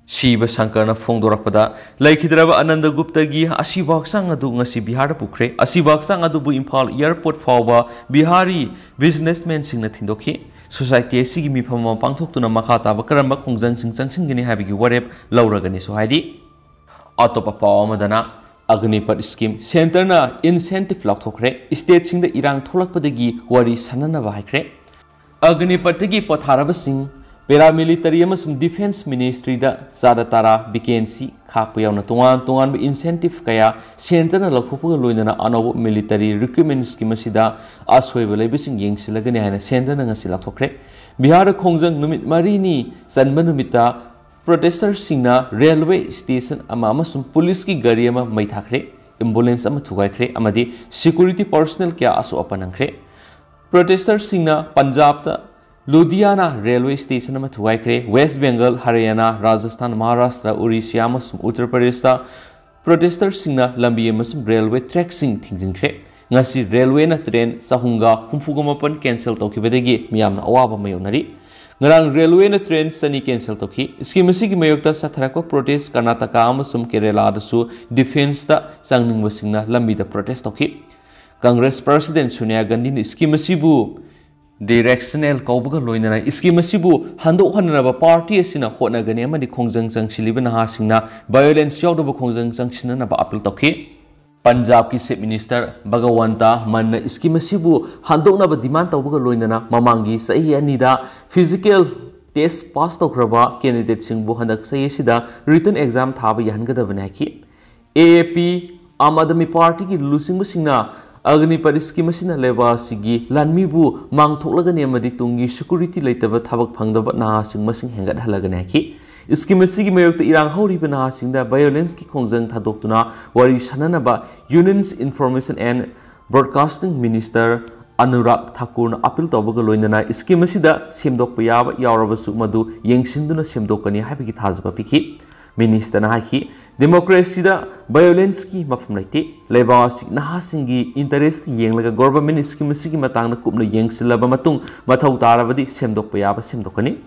ꯁꯤꯕ ꯁꯪꯀꯔꯅ ꯐꯣꯡꯗꯣꯔꯛꯄꯗ, ꯂꯩꯈꯤꯗ꯭ꯔꯕ ꯑꯅꯟꯗ ꯒꯨꯞꯇꯒꯤ ꯑꯁꯤꯕ ꯍꯛꯆꯥꯡ ꯑꯗꯨ ꯉꯁꯤ ꯕꯤꯍꯥꯔꯗ ꯄꯨꯈ꯭ꯔꯦ꯫ ꯑꯁꯤꯕ ꯍꯛꯆꯥꯡ ꯑꯗꯨꯕꯨ ꯏꯝꯐꯥꯜ airport ꯐꯥꯎꯕ ꯕꯤꯍꯥꯔꯤ businessmanꯁꯤꯡꯅ ꯊꯤꯟꯗꯣꯛꯈꯤ꯫ Society ꯑꯁꯤꯒꯤ ꯃꯤꯐꯝ ꯑꯃ ꯄꯥꯡꯊꯣꯛꯇꯨꯅ ꯃꯈꯥ ꯇꯥꯕ ꯀꯔꯝꯕ ꯈꯣꯡꯖꯪꯁꯤꯡ ꯆꯪꯁꯤꯟꯒꯅꯤ ꯍꯥꯏꯕꯒꯤ ꯋꯥꯔꯦꯞ ꯂꯧꯔꯒꯅꯤꯁꯨ ꯍꯥꯏꯔꯤ꯫ ꯑꯇꯣꯞꯄ ꯄꯥꯎ ꯑꯃꯗꯅ, ꯑꯒꯅꯤꯄꯠ scheme, centreꯅ incentive ꯂꯥꯎꯊꯣꯛꯈ꯭ꯔꯦ꯫ Stateꯁꯤꯡꯗ ꯏꯔꯥꯡ ꯊꯣꯛꯂꯛꯄꯗꯒꯤ ꯋꯥꯔꯤ ꯁꯥꯟꯅꯅꯕ ꯍꯥꯏꯈ꯭ꯔꯦ꯫ ꯑꯒꯅꯤꯄꯠꯇꯒꯤ ꯄꯣꯊꯥꯔꯕꯁꯤꯡ paramilitary ꯑꯃꯁꯨꯡ defence ministryꯗ ꯆꯥꯗ ꯇꯔꯥ vacancy ꯈꯥꯛꯄ ꯌꯥꯎꯅ ꯇꯣꯉꯥꯟ ꯇꯣꯉꯥꯟꯕ incentive ꯀꯌꯥ centreꯅ ꯂꯧꯊꯣꯛꯄꯒ ꯂꯣꯏꯅꯅ ꯑꯅꯧꯕ military recruitment scheme ꯑꯁꯤꯗ ꯑꯁꯣꯏꯕ ꯂꯩꯕꯁꯤꯡ ꯌꯦꯡꯁꯤꯜꯂꯒꯅꯤ ꯍꯥꯏꯅ centreꯅ ꯉꯁꯤ ꯂꯥꯎꯊꯣꯛꯈ꯭ꯔꯦ꯫ ꯕꯤꯍꯥꯔꯗ ꯈꯣꯡꯖꯪ ꯅꯨꯃꯤꯠ ꯃꯔꯤꯅꯤ ꯆꯟꯕ ꯅꯨꯃꯤꯠꯇ protesterꯁꯤꯡꯅ railway station ꯑꯃ ꯑꯃꯁꯨꯡ policeꯀꯤ ꯒꯥꯔꯤ ꯑꯃ ꯃꯩ ꯊꯥꯈ꯭ꯔꯦ, ambulance ꯑꯃ ꯊꯨꯒꯥꯏꯈ꯭ꯔꯦ ꯑꯃꯗꯤ security personnel ꯀꯌꯥ ꯑꯁꯣꯛ ꯑꯄꯟ ꯅꯪꯈ꯭ꯔꯦ꯫ Protesterꯁꯤꯡꯅ ꯄꯟꯖꯥꯕꯇ ꯂꯨꯙꯤꯌꯥꯅꯥ ꯔꯦꯜꯋꯦ ꯁ꯭ꯇꯦꯁꯟ ꯑꯃ ꯊꯨꯒꯥꯏꯈ꯭ꯔꯦ꯫ ꯋꯦꯁ ꯕꯦꯡꯒꯜ, ꯍꯔꯤꯌꯥꯅꯥ, ꯔꯥꯖꯁꯊꯥꯟ, ꯃꯍꯥꯔꯥꯁꯇ꯭ꯔ, ꯎꯔꯤꯁ꯭ꯌꯥ ꯑꯃꯁꯨꯡ ꯎꯠꯇꯔ ꯄ꯭ꯔꯗꯦꯁꯇ ꯄ꯭ꯔꯣꯇꯦꯁꯇꯔꯁꯤꯡꯅ ꯂꯝꯕꯤ ꯑꯃꯁꯨꯡ ꯔꯦꯜꯋꯦ ꯇ꯭ꯔꯦꯛꯁꯤꯡ ꯊꯤꯡꯖꯤꯟꯈ꯭ꯔꯦ꯫ ꯉꯁꯤ ꯔꯦꯜꯋꯦꯅ ꯇ꯭ꯔꯦꯟ ꯆꯍꯨꯝꯒ ꯍꯨꯝꯐꯨꯒ ꯃꯥꯄꯟ ꯀꯦꯟꯁꯦꯜ ꯇꯧꯈꯤꯕꯗꯒꯤ ꯃꯤꯌꯥꯝꯅ ꯑꯋꯥꯕ ꯃꯥꯌꯣꯛꯅꯔꯤ꯫ ꯉꯔꯥꯡ ꯔꯦꯜꯋꯦꯅ ꯇ꯭ꯔꯦꯟ ꯆꯅꯤ ꯀꯦꯟꯁꯦꯜ ꯇꯧꯈꯤ꯫ ꯁ꯭ꯀꯤꯝ ꯑꯁꯤꯒꯤ ꯃꯥꯌꯣꯛꯇ ꯆꯠꯊꯔꯛꯄ ꯄ꯭ꯔꯣꯇꯦꯁ ꯀꯔꯅꯥꯇꯀꯥ ꯑꯃꯁꯨꯡ ꯀꯦꯔꯦꯂꯥꯗꯁꯨ ꯗꯤꯐꯦꯟꯁꯇ ꯆꯪꯅꯤꯡꯕꯁꯤꯡꯅ ꯂꯝꯕꯤꯗ ꯄ꯭ꯔꯣꯇꯦꯁ ꯇꯧꯈꯤ꯫ ꯀꯪꯒ꯭ꯔꯦꯁ ꯄ꯭ꯔꯁꯤꯗꯦꯟ ꯁꯣꯅꯤꯌꯥ ꯒꯥꯟꯙꯤꯅ ꯁ꯭ꯀꯤꯝ ꯑꯁꯤꯕꯨ ꯗꯤꯔꯦꯛꯁꯅꯦꯜ ꯀꯧꯕꯒ ꯂꯣꯏꯅꯅ ꯁ꯭ꯀꯤꯝ ꯑꯁꯤꯕꯨ ꯍꯟꯗꯣꯛꯍꯟꯅꯅꯕ ꯄꯥꯔꯇꯤ ꯑꯁꯤꯅ ꯍꯣꯠꯅꯒꯅꯤ ꯑꯃꯗꯤ ꯈꯣꯡꯖꯪ ꯆꯪꯁꯤꯜꯂꯤꯕ ꯅꯍꯥꯁꯤꯡꯅ ꯚꯥꯏꯑꯣꯂꯦꯟꯁ ꯌꯥꯎꯗꯕ ꯈꯣꯡꯖꯪ ꯆꯪꯁꯤꯟꯅꯅꯕ ꯑꯄꯤꯜ ꯇꯧꯈꯤ꯫ ꯄꯟꯖꯥꯕꯀꯤ ꯆꯤꯐ ꯃꯤꯅꯤꯁꯇꯔ ꯚꯒꯋꯟꯇ ꯃꯟꯅ ꯁ꯭ꯀꯤꯝ ꯑꯁꯤꯕꯨ ꯍꯟꯗꯣꯛꯅꯕ ꯗꯤꯃꯥꯟ ꯇꯧꯕꯒ ꯂꯣꯏꯅꯅ ꯃꯃꯥꯡꯒꯤ ꯆꯍꯤ ꯑꯅꯤꯗ ꯐꯤꯖꯤꯀꯦꯜ ꯇꯦꯁ ꯄꯥꯁ ꯇꯧꯈ꯭ꯔꯕ ꯀꯦꯟꯗꯤꯗꯦꯠꯁꯤꯡꯕꯨ ꯍꯟꯗꯛ ꯆꯍꯤ ꯑꯁꯤꯗ ꯔꯤꯇꯟ ꯑꯦꯛꯖꯥꯝ ꯊꯥꯕ ꯌꯥꯍꯟꯒꯗꯕꯅꯤ ꯍꯥꯏꯈꯤ꯫ ꯑꯦ ꯑꯦ ꯄꯤ, ꯑꯥꯝ ꯑꯥꯗꯃꯤ ꯄꯥꯔꯇꯤꯒꯤ ꯂꯨꯆꯤꯡꯕꯁꯤꯡꯅ ꯑꯒꯅꯤꯄꯊ ꯁ꯭ꯀꯤꯝ ꯑꯁꯤꯅ ꯂꯩꯕꯥꯛ ꯑꯁꯤꯒꯤ ꯂꯥꯟꯃꯤꯕꯨ ꯃꯥꯡꯊꯣꯛꯂꯒꯅꯤ ꯑꯃꯗꯤ ꯇꯨꯡꯒꯤ ꯁꯦꯀ꯭ꯌꯨꯔꯤꯇꯤ ꯂꯩꯇꯕ ꯊꯕꯛ ꯐꯪꯗꯕ ꯅꯍꯥꯁꯤꯡ ꯃꯁꯤꯡ ꯍꯦꯟꯒꯠꯍꯜꯂꯒꯅꯤ ꯍꯥꯏꯈꯤ꯫ ꯁ꯭ꯀꯤꯝ ꯑꯁꯤꯒꯤ ꯃꯥꯌꯣꯛꯇ ꯏꯔꯥꯡ ꯍꯧꯔꯤꯕ ꯅꯍꯥꯁꯤꯡꯗ ꯚꯥꯏꯑꯣꯂꯦꯟꯁꯀꯤ ꯈꯣꯡꯖꯪ ꯊꯥꯗꯣꯛꯇꯨꯅ ꯋꯥꯔꯤ ꯁꯥꯅꯅꯕ Union Information and Broadcasting Minister Anurag ꯊꯥꯀꯨꯔꯅ ꯑꯄꯤꯜ ꯇꯧꯕꯒ ꯂꯣꯏꯅꯅ ꯁ꯭ꯀꯤꯝ ꯑꯁꯤꯗ ꯁꯦꯝꯗꯣꯛꯄ ꯌꯥꯕ ꯌꯥꯎꯔꯕꯁꯨ ꯃꯗꯨ ꯌꯦꯡꯁꯤꯟꯗꯨꯅ ꯁꯦꯝꯗꯣꯛꯀꯅꯤ ꯍꯥꯏꯕꯒꯤ ꯊꯥꯖꯕ ꯄꯤꯈꯤ꯫ ꯃꯤꯅꯤꯁꯇꯔꯅ ꯍꯥꯏꯈꯤ, ꯗꯦꯃꯣꯀ꯭ꯔꯦꯁꯤꯗ ꯚꯥꯏꯑꯣꯂꯦꯟꯁꯀꯤ ꯃꯐꯝ ꯂꯩꯇꯦ꯫ ꯂꯩꯕꯥꯛ ꯑꯁꯤ ꯅꯍꯥꯁꯤꯡꯒꯤ ꯏꯟꯇꯔꯦꯁꯇ ꯌꯦꯡꯂꯒ ꯒꯣꯚꯔꯟꯃꯦꯟꯠ ꯁ꯭ꯀꯤꯝ ꯑꯁꯤꯒꯤ ꯃꯇꯥꯡꯗ ꯀꯨꯞꯅ ꯌꯦꯡꯁꯤꯜꯂꯕ ꯃꯇꯨꯡ ꯃꯊꯧ ꯇꯥꯔꯕꯗꯤ ꯁꯦꯝꯗꯣꯛꯄ ꯌꯥꯕ ꯁꯦꯝꯗꯣꯛꯀꯅꯤ꯫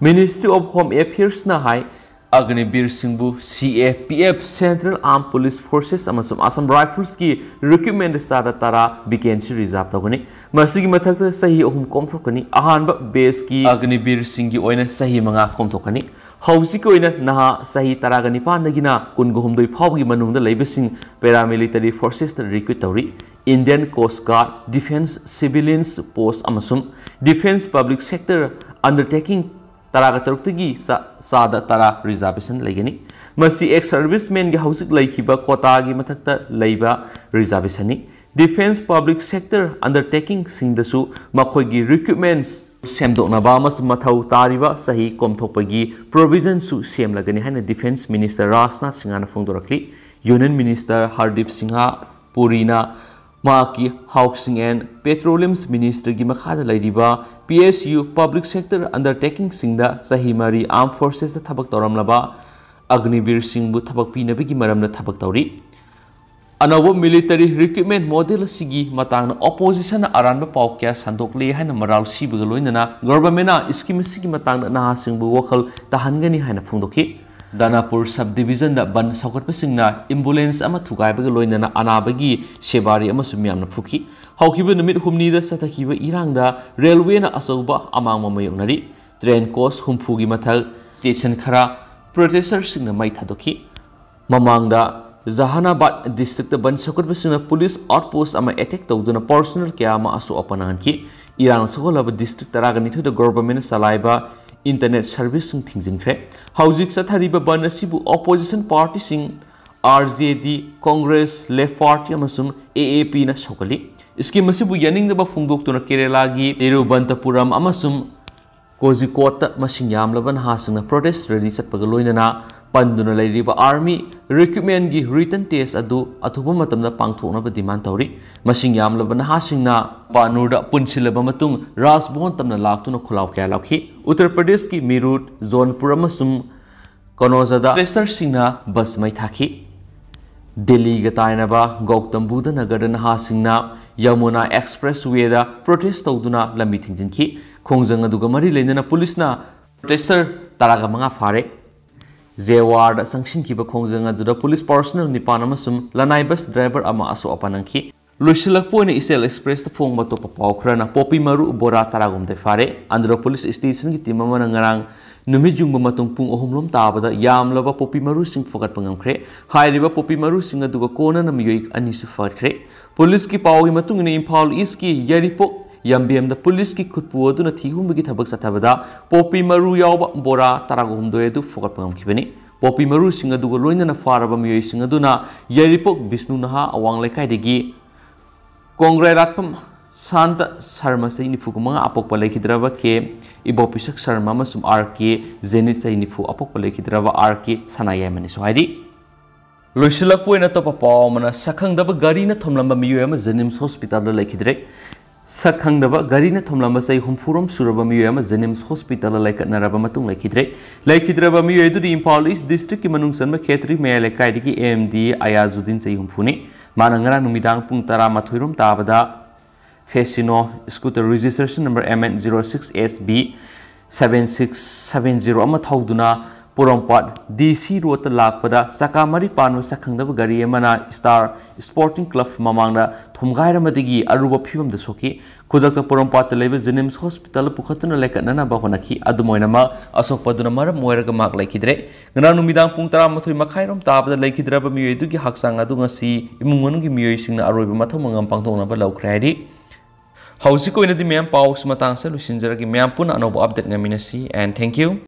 Ministry of Home Affairsꯅ ꯍꯥꯏ, ꯑꯒꯅꯤꯕꯤꯔꯁꯤꯡꯕꯨ C A P F, Central Armed Police Forces ꯑꯃꯁꯨꯡ Assam Riflesꯀꯤ ꯔꯤꯀ꯭ꯔꯨꯠꯃꯦꯟꯠ ꯆꯥꯗ ꯇꯔꯥ ꯚꯦꯀꯦꯟꯁꯤ ꯔꯤꯖꯥꯔꯚ ꯇꯧꯒꯅꯤ꯫ ꯃꯁꯤꯒꯤ ꯃꯊꯛꯇ ꯆꯍꯤ ꯑꯍꯨꯝ ꯀꯣꯝꯊꯣꯛꯀꯅꯤ꯫ ꯑꯍꯥꯟꯕ ꯕꯦꯆꯀꯤ ꯑꯒꯅꯤꯕꯤꯔꯁꯤꯡꯒꯤ ꯑꯣꯏꯅ ꯆꯍꯤ ꯃꯉꯥ ꯀꯣꯝꯊꯣꯛꯀꯅꯤ꯫ ꯍꯧꯖꯤꯛꯀꯤ ꯑꯣꯏꯅ ꯅꯍꯥ ꯆꯍꯤ ꯇꯔꯥꯒ ꯅꯤꯄꯥꯟꯗꯒꯤꯅ ꯀꯨꯟꯒ ꯍꯨꯝꯗꯣꯏ ꯐꯥꯎꯕꯒꯤ ꯃꯅꯨꯡꯗ ꯂꯩꯕꯁꯤꯡ ꯄꯦꯔꯥꯃꯤꯂꯤꯇꯔꯤ ꯐꯣꯔꯁꯦꯁꯇ ꯔꯤꯀ꯭ꯔꯨꯠ ꯇꯧꯔꯤ꯫ Indian Coast Guard, Defence Civilians Post ꯑꯃꯁꯨꯡ Defence Public Sector Undertaking ꯇꯔꯥꯒ ꯇꯔꯨꯛꯇꯒꯤ ꯆꯥ-, ꯆꯥꯗ ꯇꯔꯥ ꯔꯤꯖꯥꯔꯚꯦꯁꯟ ꯂꯩꯒꯅꯤ꯫ ꯃꯁꯤ ꯑꯦꯛꯁ ꯁꯔꯚꯤꯁꯃꯦꯟꯒꯤ ꯍꯧꯖꯤꯛ ꯂꯩꯈꯤꯕ ꯀꯣꯇꯥꯒꯤ ꯃꯊꯛꯇ ꯂꯩꯕ ꯔꯤꯖꯥꯔꯚꯦꯁꯟꯅꯤ꯫ Defence Public Sector Undertakingꯁꯤꯡꯗꯁꯨ ꯃꯈꯣꯏꯒꯤ ꯔꯤꯀ꯭ꯔꯨꯠꯃꯦꯟꯠ ꯁꯦꯝꯗꯣꯛꯅꯕ ꯑꯃꯁꯨꯡ ꯃꯊꯧ ꯇꯥꯔꯤꯕ ꯆꯍꯤ ꯀꯣꯝꯊꯣꯛꯄꯒꯤ ꯄ꯭ꯔꯣꯚꯤꯖꯟꯁꯨ ꯁꯦꯝꯂꯒꯅꯤ ꯍꯥꯏꯅ ꯗꯤꯐꯦꯟꯁ ꯃꯤꯅꯤꯁꯇꯔ ꯔꯥꯖꯅꯥꯊ ꯁꯤꯡꯍꯅ ꯐꯣꯡꯗꯣꯔꯛꯂꯤ꯫ ꯌꯨꯅꯤꯌꯟ ꯃꯤꯅꯤꯁꯇꯔ ꯍꯔꯗꯤꯞ ꯁꯤꯡꯍ ꯄꯨꯔꯤꯅ ꯃꯍꯥꯛꯀꯤ Housing and Petroleums Ministryꯒꯤ ꯃꯈꯥꯗ ꯂꯩꯔꯤꯕ P S U Public Sector Undertakingꯁꯤꯡꯗ ꯆꯍꯤ ꯃꯔꯤ Armed Forcesꯇ ꯊꯕꯛ ꯇꯧꯔꯝꯂꯕ ꯑꯒꯅꯤꯕꯤꯔꯁꯤꯡꯕꯨ ꯊꯕꯛ ꯄꯤꯅꯕꯒꯤ ꯃꯔꯝꯗ ꯊꯕꯛ ꯇꯧꯔꯤ꯫ ꯑꯅꯧꯕ military recruitment model ꯑꯁꯤꯒꯤ ꯃꯇꯥꯡꯗ oppositionꯅ ꯑꯔꯥꯟꯕ ꯄꯥꯎ ꯀꯌꯥ ꯁꯟꯗꯣꯛꯂꯤ ꯍꯥꯏꯅ ꯃꯔꯥꯜ ꯁꯤꯕꯒ ꯂꯣꯏꯅꯅ governmentꯅ scheme ꯑꯁꯤꯒꯤ ꯃꯇꯥꯡꯗ ꯅꯍꯥꯁꯤꯡꯕꯨ ꯋꯥꯈꯜ ꯇꯥꯍꯟꯒꯅꯤ ꯍꯥꯏꯅ ꯐꯣꯡꯗꯣꯛꯈꯤ꯫ ꯗꯥꯅꯥꯄꯨꯔ sub divisionꯗ ꯕꯟ ꯁꯧꯒꯠꯄꯁꯤꯡꯅ ambulance ꯑꯃ ꯊꯨꯒꯥꯏꯕꯒ ꯂꯣꯏꯅꯅ ꯑꯅꯥꯕꯒꯤ ꯁꯦꯕꯥꯔꯤ ꯑꯃꯁꯨ ꯃꯤꯌꯥꯝꯅ ꯐꯨꯈꯤ꯫ ꯍꯧꯈꯤꯕ ꯅꯨꯃꯤꯠ ꯍꯨꯝꯅꯤꯗ ꯆꯠꯊꯈꯤꯕ ꯏꯔꯥꯡꯗ railwayꯅ ꯑꯆꯧꯕ ꯑꯃꯥꯡꯕ ꯃꯥꯌꯣꯛꯅꯔꯤ꯫ Train coach ꯍꯨꯝꯐꯨꯒꯤ ꯃꯊꯛ station ꯈꯔ protesterꯁꯤꯡꯅ ꯃꯩ ꯊꯥꯗꯣꯛꯈꯤ꯫ ꯃꯃꯥꯡꯗ ꯖꯍꯥꯅꯥꯕꯥꯗ districtꯇ ꯕꯟ ꯁꯧꯒꯠꯄꯁꯤꯡꯅ police outpost ꯑꯃ attack ꯇꯧꯗꯨꯅ personnel ꯀꯌꯥ ꯑꯃ ꯑꯁꯣꯛ ꯑꯄꯟ ꯅꯪꯍꯟꯈꯤ꯫ ꯏꯔꯥꯡ ꯁꯣꯛꯍꯜꯂꯕ district ꯇꯔꯥꯒ ꯅꯤꯊꯣꯏꯗ governmentꯅ ꯆꯂꯥꯏꯕ internet serviceꯁꯤꯡ ꯊꯤꯡꯖꯤꯟꯈ꯭ꯔꯦ꯫ ꯍꯧꯖꯤꯛ ꯆꯠꯊꯔꯤꯕ ꯕꯟ ꯑꯁꯤꯕꯨ opposition partyꯁꯤꯡ R J D, Congress, Left Party ꯑꯃꯁꯨꯡ A A Pꯅ ꯁꯧꯒꯠꯂꯤ꯫ Scheme ꯑꯁꯤꯕꯨ ꯌꯥꯅꯤꯡꯗꯕ ꯐꯣꯡꯗꯣꯛꯇꯨꯅ ꯀꯦꯔꯦꯂꯥꯒꯤ ꯇꯤꯔꯨꯕꯟꯇꯄꯨꯔꯝ ꯑꯃꯁꯨꯡ ꯀꯣꯖꯤꯀꯣꯠꯇ ꯃꯁꯤꯡ ꯌꯥꯝꯂꯕ ꯅꯍꯥꯁꯤꯡꯅ protest rally ꯆꯠꯄꯒ ꯂꯣꯏꯅꯅ ꯄꯟꯗꯨꯅ ꯂꯩꯔꯤꯕ army recruitmentꯀꯤ written test ꯑꯗꯨ ꯑꯊꯨꯕ ꯃꯇꯝꯗ ꯄꯥꯡꯊꯣꯛꯅꯕ demand ꯇꯧꯔꯤ꯫ ꯃꯁꯤꯡ ꯌꯥꯝꯂꯕ ꯅꯍꯥꯁꯤꯡꯅ ꯄꯥꯅꯨꯔꯗ ꯄꯨꯟꯁꯤꯜꯂꯕ ꯃꯇꯨꯡ ꯔꯥꯖ ꯚꯋꯟ ꯇꯝꯅ ꯂꯥꯛꯇꯨꯅ ꯈꯣꯜꯂꯥꯎ ꯀꯌꯥ ꯂꯥꯎꯈꯤ꯫ ꯎꯠꯇꯔ ꯄ꯭ꯔꯗꯦꯁꯀꯤ ꯃꯤꯔꯨꯠ, ꯖꯣꯟꯄꯨꯔ ꯑꯃꯁꯨꯡ ꯀꯅꯣꯖꯗ protesterꯁꯤꯡꯅ ꯕꯁ ꯃꯩ ꯊꯥꯈꯤ꯫ ꯗꯦꯜꯂꯤꯒ ꯇꯥꯏꯅꯕ ꯒꯧꯇꯝ ꯕꯨꯙ ꯅꯒꯔꯗ ꯅꯍꯥꯁꯤꯡꯅ ꯌꯃꯨꯅꯥ expresswayꯗ protest ꯇꯧꯗꯨꯅ ꯂꯝꯕꯤ ꯊꯤꯡꯖꯤꯟꯈꯤ꯫ ꯈꯣꯡꯖꯪ ꯑꯗꯨꯒ ꯃꯔꯤ ꯂꯩꯅꯅ ꯄꯨꯂꯤꯁꯅ protester ꯇꯔꯥꯒ ꯃꯉꯥ ꯐꯥꯔꯦ꯫ ꯖꯦꯋꯥꯔꯗ ꯆꯪꯁꯤꯟꯈꯤꯕ ꯈꯣꯡꯖꯪ ꯑꯗꯨꯗ ꯄꯨꯂꯤꯁ personnel ꯅꯤꯄꯥꯟ ꯑꯃꯁꯨꯡ ꯂꯅꯥꯏ ꯕꯁ driver ꯑꯃ ꯑꯁꯣꯛ ꯑꯄꯟ ꯅꯪꯈꯤ꯫ ꯂꯣꯏꯁꯤꯜꯂꯛꯄ ꯑꯣꯏꯅ ꯏꯆꯦꯜ Expressꯇ ꯐꯣꯡꯕ ꯑꯇꯣꯞꯄ ꯄꯥꯎ ꯈꯔꯅ ꯄꯣꯄꯤ ꯃꯔꯨ ꯕꯣꯔꯥ ꯇꯔꯥꯒꯨꯝꯗ ꯐꯥꯔꯦ꯫ ꯑꯟꯗ꯭ꯔꯣ ꯄꯨꯂꯤꯁ stationꯒꯤ team ꯑꯃꯅ ꯉꯔꯥꯡ ꯅꯨꯃꯤꯠ ꯌꯨꯡꯕ ꯃꯇꯨꯡ ꯄꯨꯡ ꯑꯍꯨꯝ ꯂꯣꯝ ꯇꯥꯕꯗ ꯌꯥꯝꯂꯕ ꯄꯣꯄꯤ ꯃꯔꯨꯁꯤꯡ ꯐꯒꯠꯄ ꯉꯝꯈ꯭ꯔꯦ꯫ ꯍꯥꯏꯔꯤꯕ ꯄꯣꯄꯤ ꯃꯔꯨꯁꯤꯡ ꯑꯗꯨꯒ ꯀꯣꯟꯅꯅ ꯃꯤꯑꯣꯏ ꯑꯅꯤꯁꯨ ꯐꯒꯠꯈ꯭ꯔꯦ꯫ ꯄꯨꯂꯤꯁꯀꯤ ꯄꯥꯎꯒꯤ ꯃꯇꯨꯡ ꯏꯟꯅ ꯏꯝꯐꯥꯜ Eastꯀꯤ ꯌꯥꯏꯔꯤꯄꯣꯛ ꯌꯥꯝꯕꯦꯝꯗ ꯄꯨꯂꯤꯁꯀꯤ ꯈꯨꯠꯄꯨ ꯑꯗꯨꯅ ꯊꯤꯍꯨꯝꯕꯒꯤ ꯊꯕꯛ ꯆꯠꯊꯕꯗ ꯄꯣꯄꯤ ꯃꯔꯨ ꯌꯥꯎꯕ ꯕꯣꯔꯥ ꯇꯔꯥꯒ ꯍꯨꯝꯗꯣꯏ ꯑꯗꯨ ꯐꯒꯠꯄ ꯉꯝꯈꯤꯕꯅꯤ꯫ ꯄꯣꯄꯤ ꯃꯔꯨꯁꯤꯡ ꯑꯗꯨꯒ ꯂꯣꯏꯅꯅ ꯐꯥꯔꯕ ꯃꯤꯑꯣꯏꯁꯤꯡ ꯑꯗꯨꯅ ꯌꯥꯏꯔꯤꯄꯣꯛ ꯕꯤꯁꯅꯨ ꯅꯍꯥ ꯑꯋꯥꯡ ꯂꯩꯀꯥꯏꯗꯒꯤ ꯀꯣꯡꯒ꯭ꯔꯩꯔꯥꯠꯄꯝ ꯁꯥꯟꯇ ꯁꯔꯃ ꯆꯍꯤ ꯅꯤꯐꯨꯒ ꯃꯉꯥ ꯑꯄꯣꯛꯄ ꯂꯩꯈꯤꯗ꯭ꯔꯕ ꯀꯦ ꯏꯕꯣꯄꯤꯁꯛ ꯁꯔꯃ ꯑꯃꯁꯨꯡ ꯑꯥꯔ ꯀꯦ ꯖꯦꯅꯤꯠ ꯆꯍꯤ ꯅꯤꯐꯨ ꯑꯄꯣꯛꯄ ꯂꯩꯈꯤꯗ꯭ꯔꯕ ꯑꯥꯔ ꯀꯦ ꯁꯅꯥꯌꯥꯏꯃꯅꯤꯁꯨ ꯍꯥꯏꯔꯤ꯫ ꯂꯣꯏꯁꯤꯜꯂꯛꯄ ꯑꯣꯏꯅ ꯑꯇꯣꯞꯄ ꯄꯥꯎ ꯑꯃꯅ, ꯁꯛꯈꯪꯗꯕ ꯒꯥꯔꯤꯅ ꯊꯣꯝꯂꯝꯕ ꯃꯤꯑꯣꯏ ꯑꯃ ꯖꯦꯅꯤꯝꯁ ꯍꯣꯁꯄꯤꯇꯥꯜꯗ ꯂꯩꯈꯤꯗ꯭ꯔꯦ꯫ ꯁꯛꯈꯪꯗꯕ ꯒꯥꯔꯤꯅ ꯊꯣꯝꯂꯝꯕ ꯆꯍꯤ ꯍꯨꯝꯐꯨ ꯔꯣꯝ ꯁꯨꯔꯕ ꯃꯤꯑꯣꯏ ꯑꯃ ꯖꯦꯅꯤꯝꯁ ꯍꯣꯁꯄꯤꯇꯥꯜꯗ ꯂꯩꯈꯠꯅꯔꯕ ꯃꯇꯨꯡ ꯂꯩꯈꯤꯗ꯭ꯔꯦ꯫ ꯂꯩꯈꯤꯗ꯭ꯔꯕ ꯃꯤꯑꯣꯏ ꯑꯗꯨꯗꯤ ꯏꯝꯐꯥꯜ ꯏꯁ ꯗꯤꯁꯇ꯭ꯔꯤꯛꯀꯤ ꯃꯅꯨꯡ ꯆꯟꯕ ꯈꯦꯇ꯭ꯔꯤ ꯃꯌꯥꯏ ꯂꯩꯀꯥꯏꯗꯒꯤ ꯑꯦ ꯑꯦꯝ ꯗꯤ ꯑꯌꯥꯖꯨꯗꯤꯟ, ꯆꯍꯤ ꯍꯨꯝꯐꯨꯅꯤ꯫ ꯃꯥꯅ ꯉꯔꯥꯡ ꯅꯨꯃꯤꯗꯥꯡ ꯄꯨꯡ ꯇꯔꯥꯃꯥꯊꯣꯏ ꯔꯣꯝ ꯇꯥꯕꯗ Fascino scooter registration number M N zero six S B seven six seven zero ꯑꯃ ꯊꯧꯗꯨꯅ ꯄꯣꯔꯣꯝꯄꯥꯠ ꯗꯤ ꯁꯤ ꯔꯣꯗꯇ ꯂꯥꯛꯄꯗ ꯆꯀꯥ ꯃꯔꯤ ꯄꯥꯟꯕ ꯁꯛꯈꯪꯗꯕ ꯒꯥꯔꯤ ꯑꯃꯅ ꯁ꯭ꯇꯥꯔ ꯁ꯭ꯄꯣꯔꯇꯤꯡ ꯀ꯭ꯂꯕ ꯃꯃꯥꯡꯗ ꯊꯣꯝꯒꯥꯏꯔꯝꯕꯗꯒꯤ ꯑꯔꯨꯕ ꯐꯤꯕꯝꯗ ꯁꯣꯛꯈꯤ꯫ ꯈꯨꯗꯛꯇ ꯄꯣꯔꯣꯝꯄꯥꯠꯇ ꯂꯩꯕ ꯖꯦꯅꯤꯝꯁ ꯍꯣꯁꯄꯤꯇꯥꯜꯗ ꯄꯨꯈꯠꯇꯨꯅ ꯂꯩꯈꯠꯅꯅꯕ ꯍꯣꯠꯅꯈꯤ꯫ ꯑꯗꯨꯝ ꯑꯣꯏꯅꯃꯛ, ꯑꯁꯣꯛꯄ ꯑꯗꯨꯅ ꯃꯔꯝ ꯑꯣꯏꯔꯒ ꯃꯍꯥꯛ ꯂꯩꯈꯤꯗ꯭ꯔꯦ꯫ ꯉꯔꯥꯡ ꯅꯨꯃꯤꯗꯥꯡ ꯄꯨꯡ ꯇꯔꯥꯃꯥꯊꯣꯏ ꯃꯈꯥꯏꯔꯣꯝ ꯇꯥꯕꯗ ꯂꯩꯈꯤꯗ꯭ꯔꯕ ꯃꯤꯑꯣꯏ ꯑꯗꯨꯒꯤ ꯍꯛꯆꯥꯡ ꯑꯗꯨ ꯉꯁꯤ ꯏꯃꯨꯡ ꯃꯅꯨꯡꯒꯤ ꯃꯤꯑꯣꯏꯁꯤꯡꯅ ꯑꯔꯣꯏꯕ ꯃꯊꯧ ꯃꯉꯝ ꯄꯥꯡꯊꯣꯛꯅꯕ ꯂꯧꯈ꯭ꯔꯦ ꯍꯥꯏꯔꯤ꯫ ꯍꯧꯖꯤꯛ ꯑꯣꯏꯅꯗꯤ ꯃꯌꯥꯝ, ꯄꯥꯎꯁꯤ ꯃꯇꯥꯡꯁꯤꯗ ꯂꯣꯏꯁꯤꯟꯖꯔꯒꯦ꯫ ꯃꯌꯥꯝ ꯄꯨꯟꯅ ꯑꯅꯧꯕ ꯑꯞꯗꯦꯠ ꯉꯥꯏꯃꯤꯟꯅꯁꯤ, and thank you꯫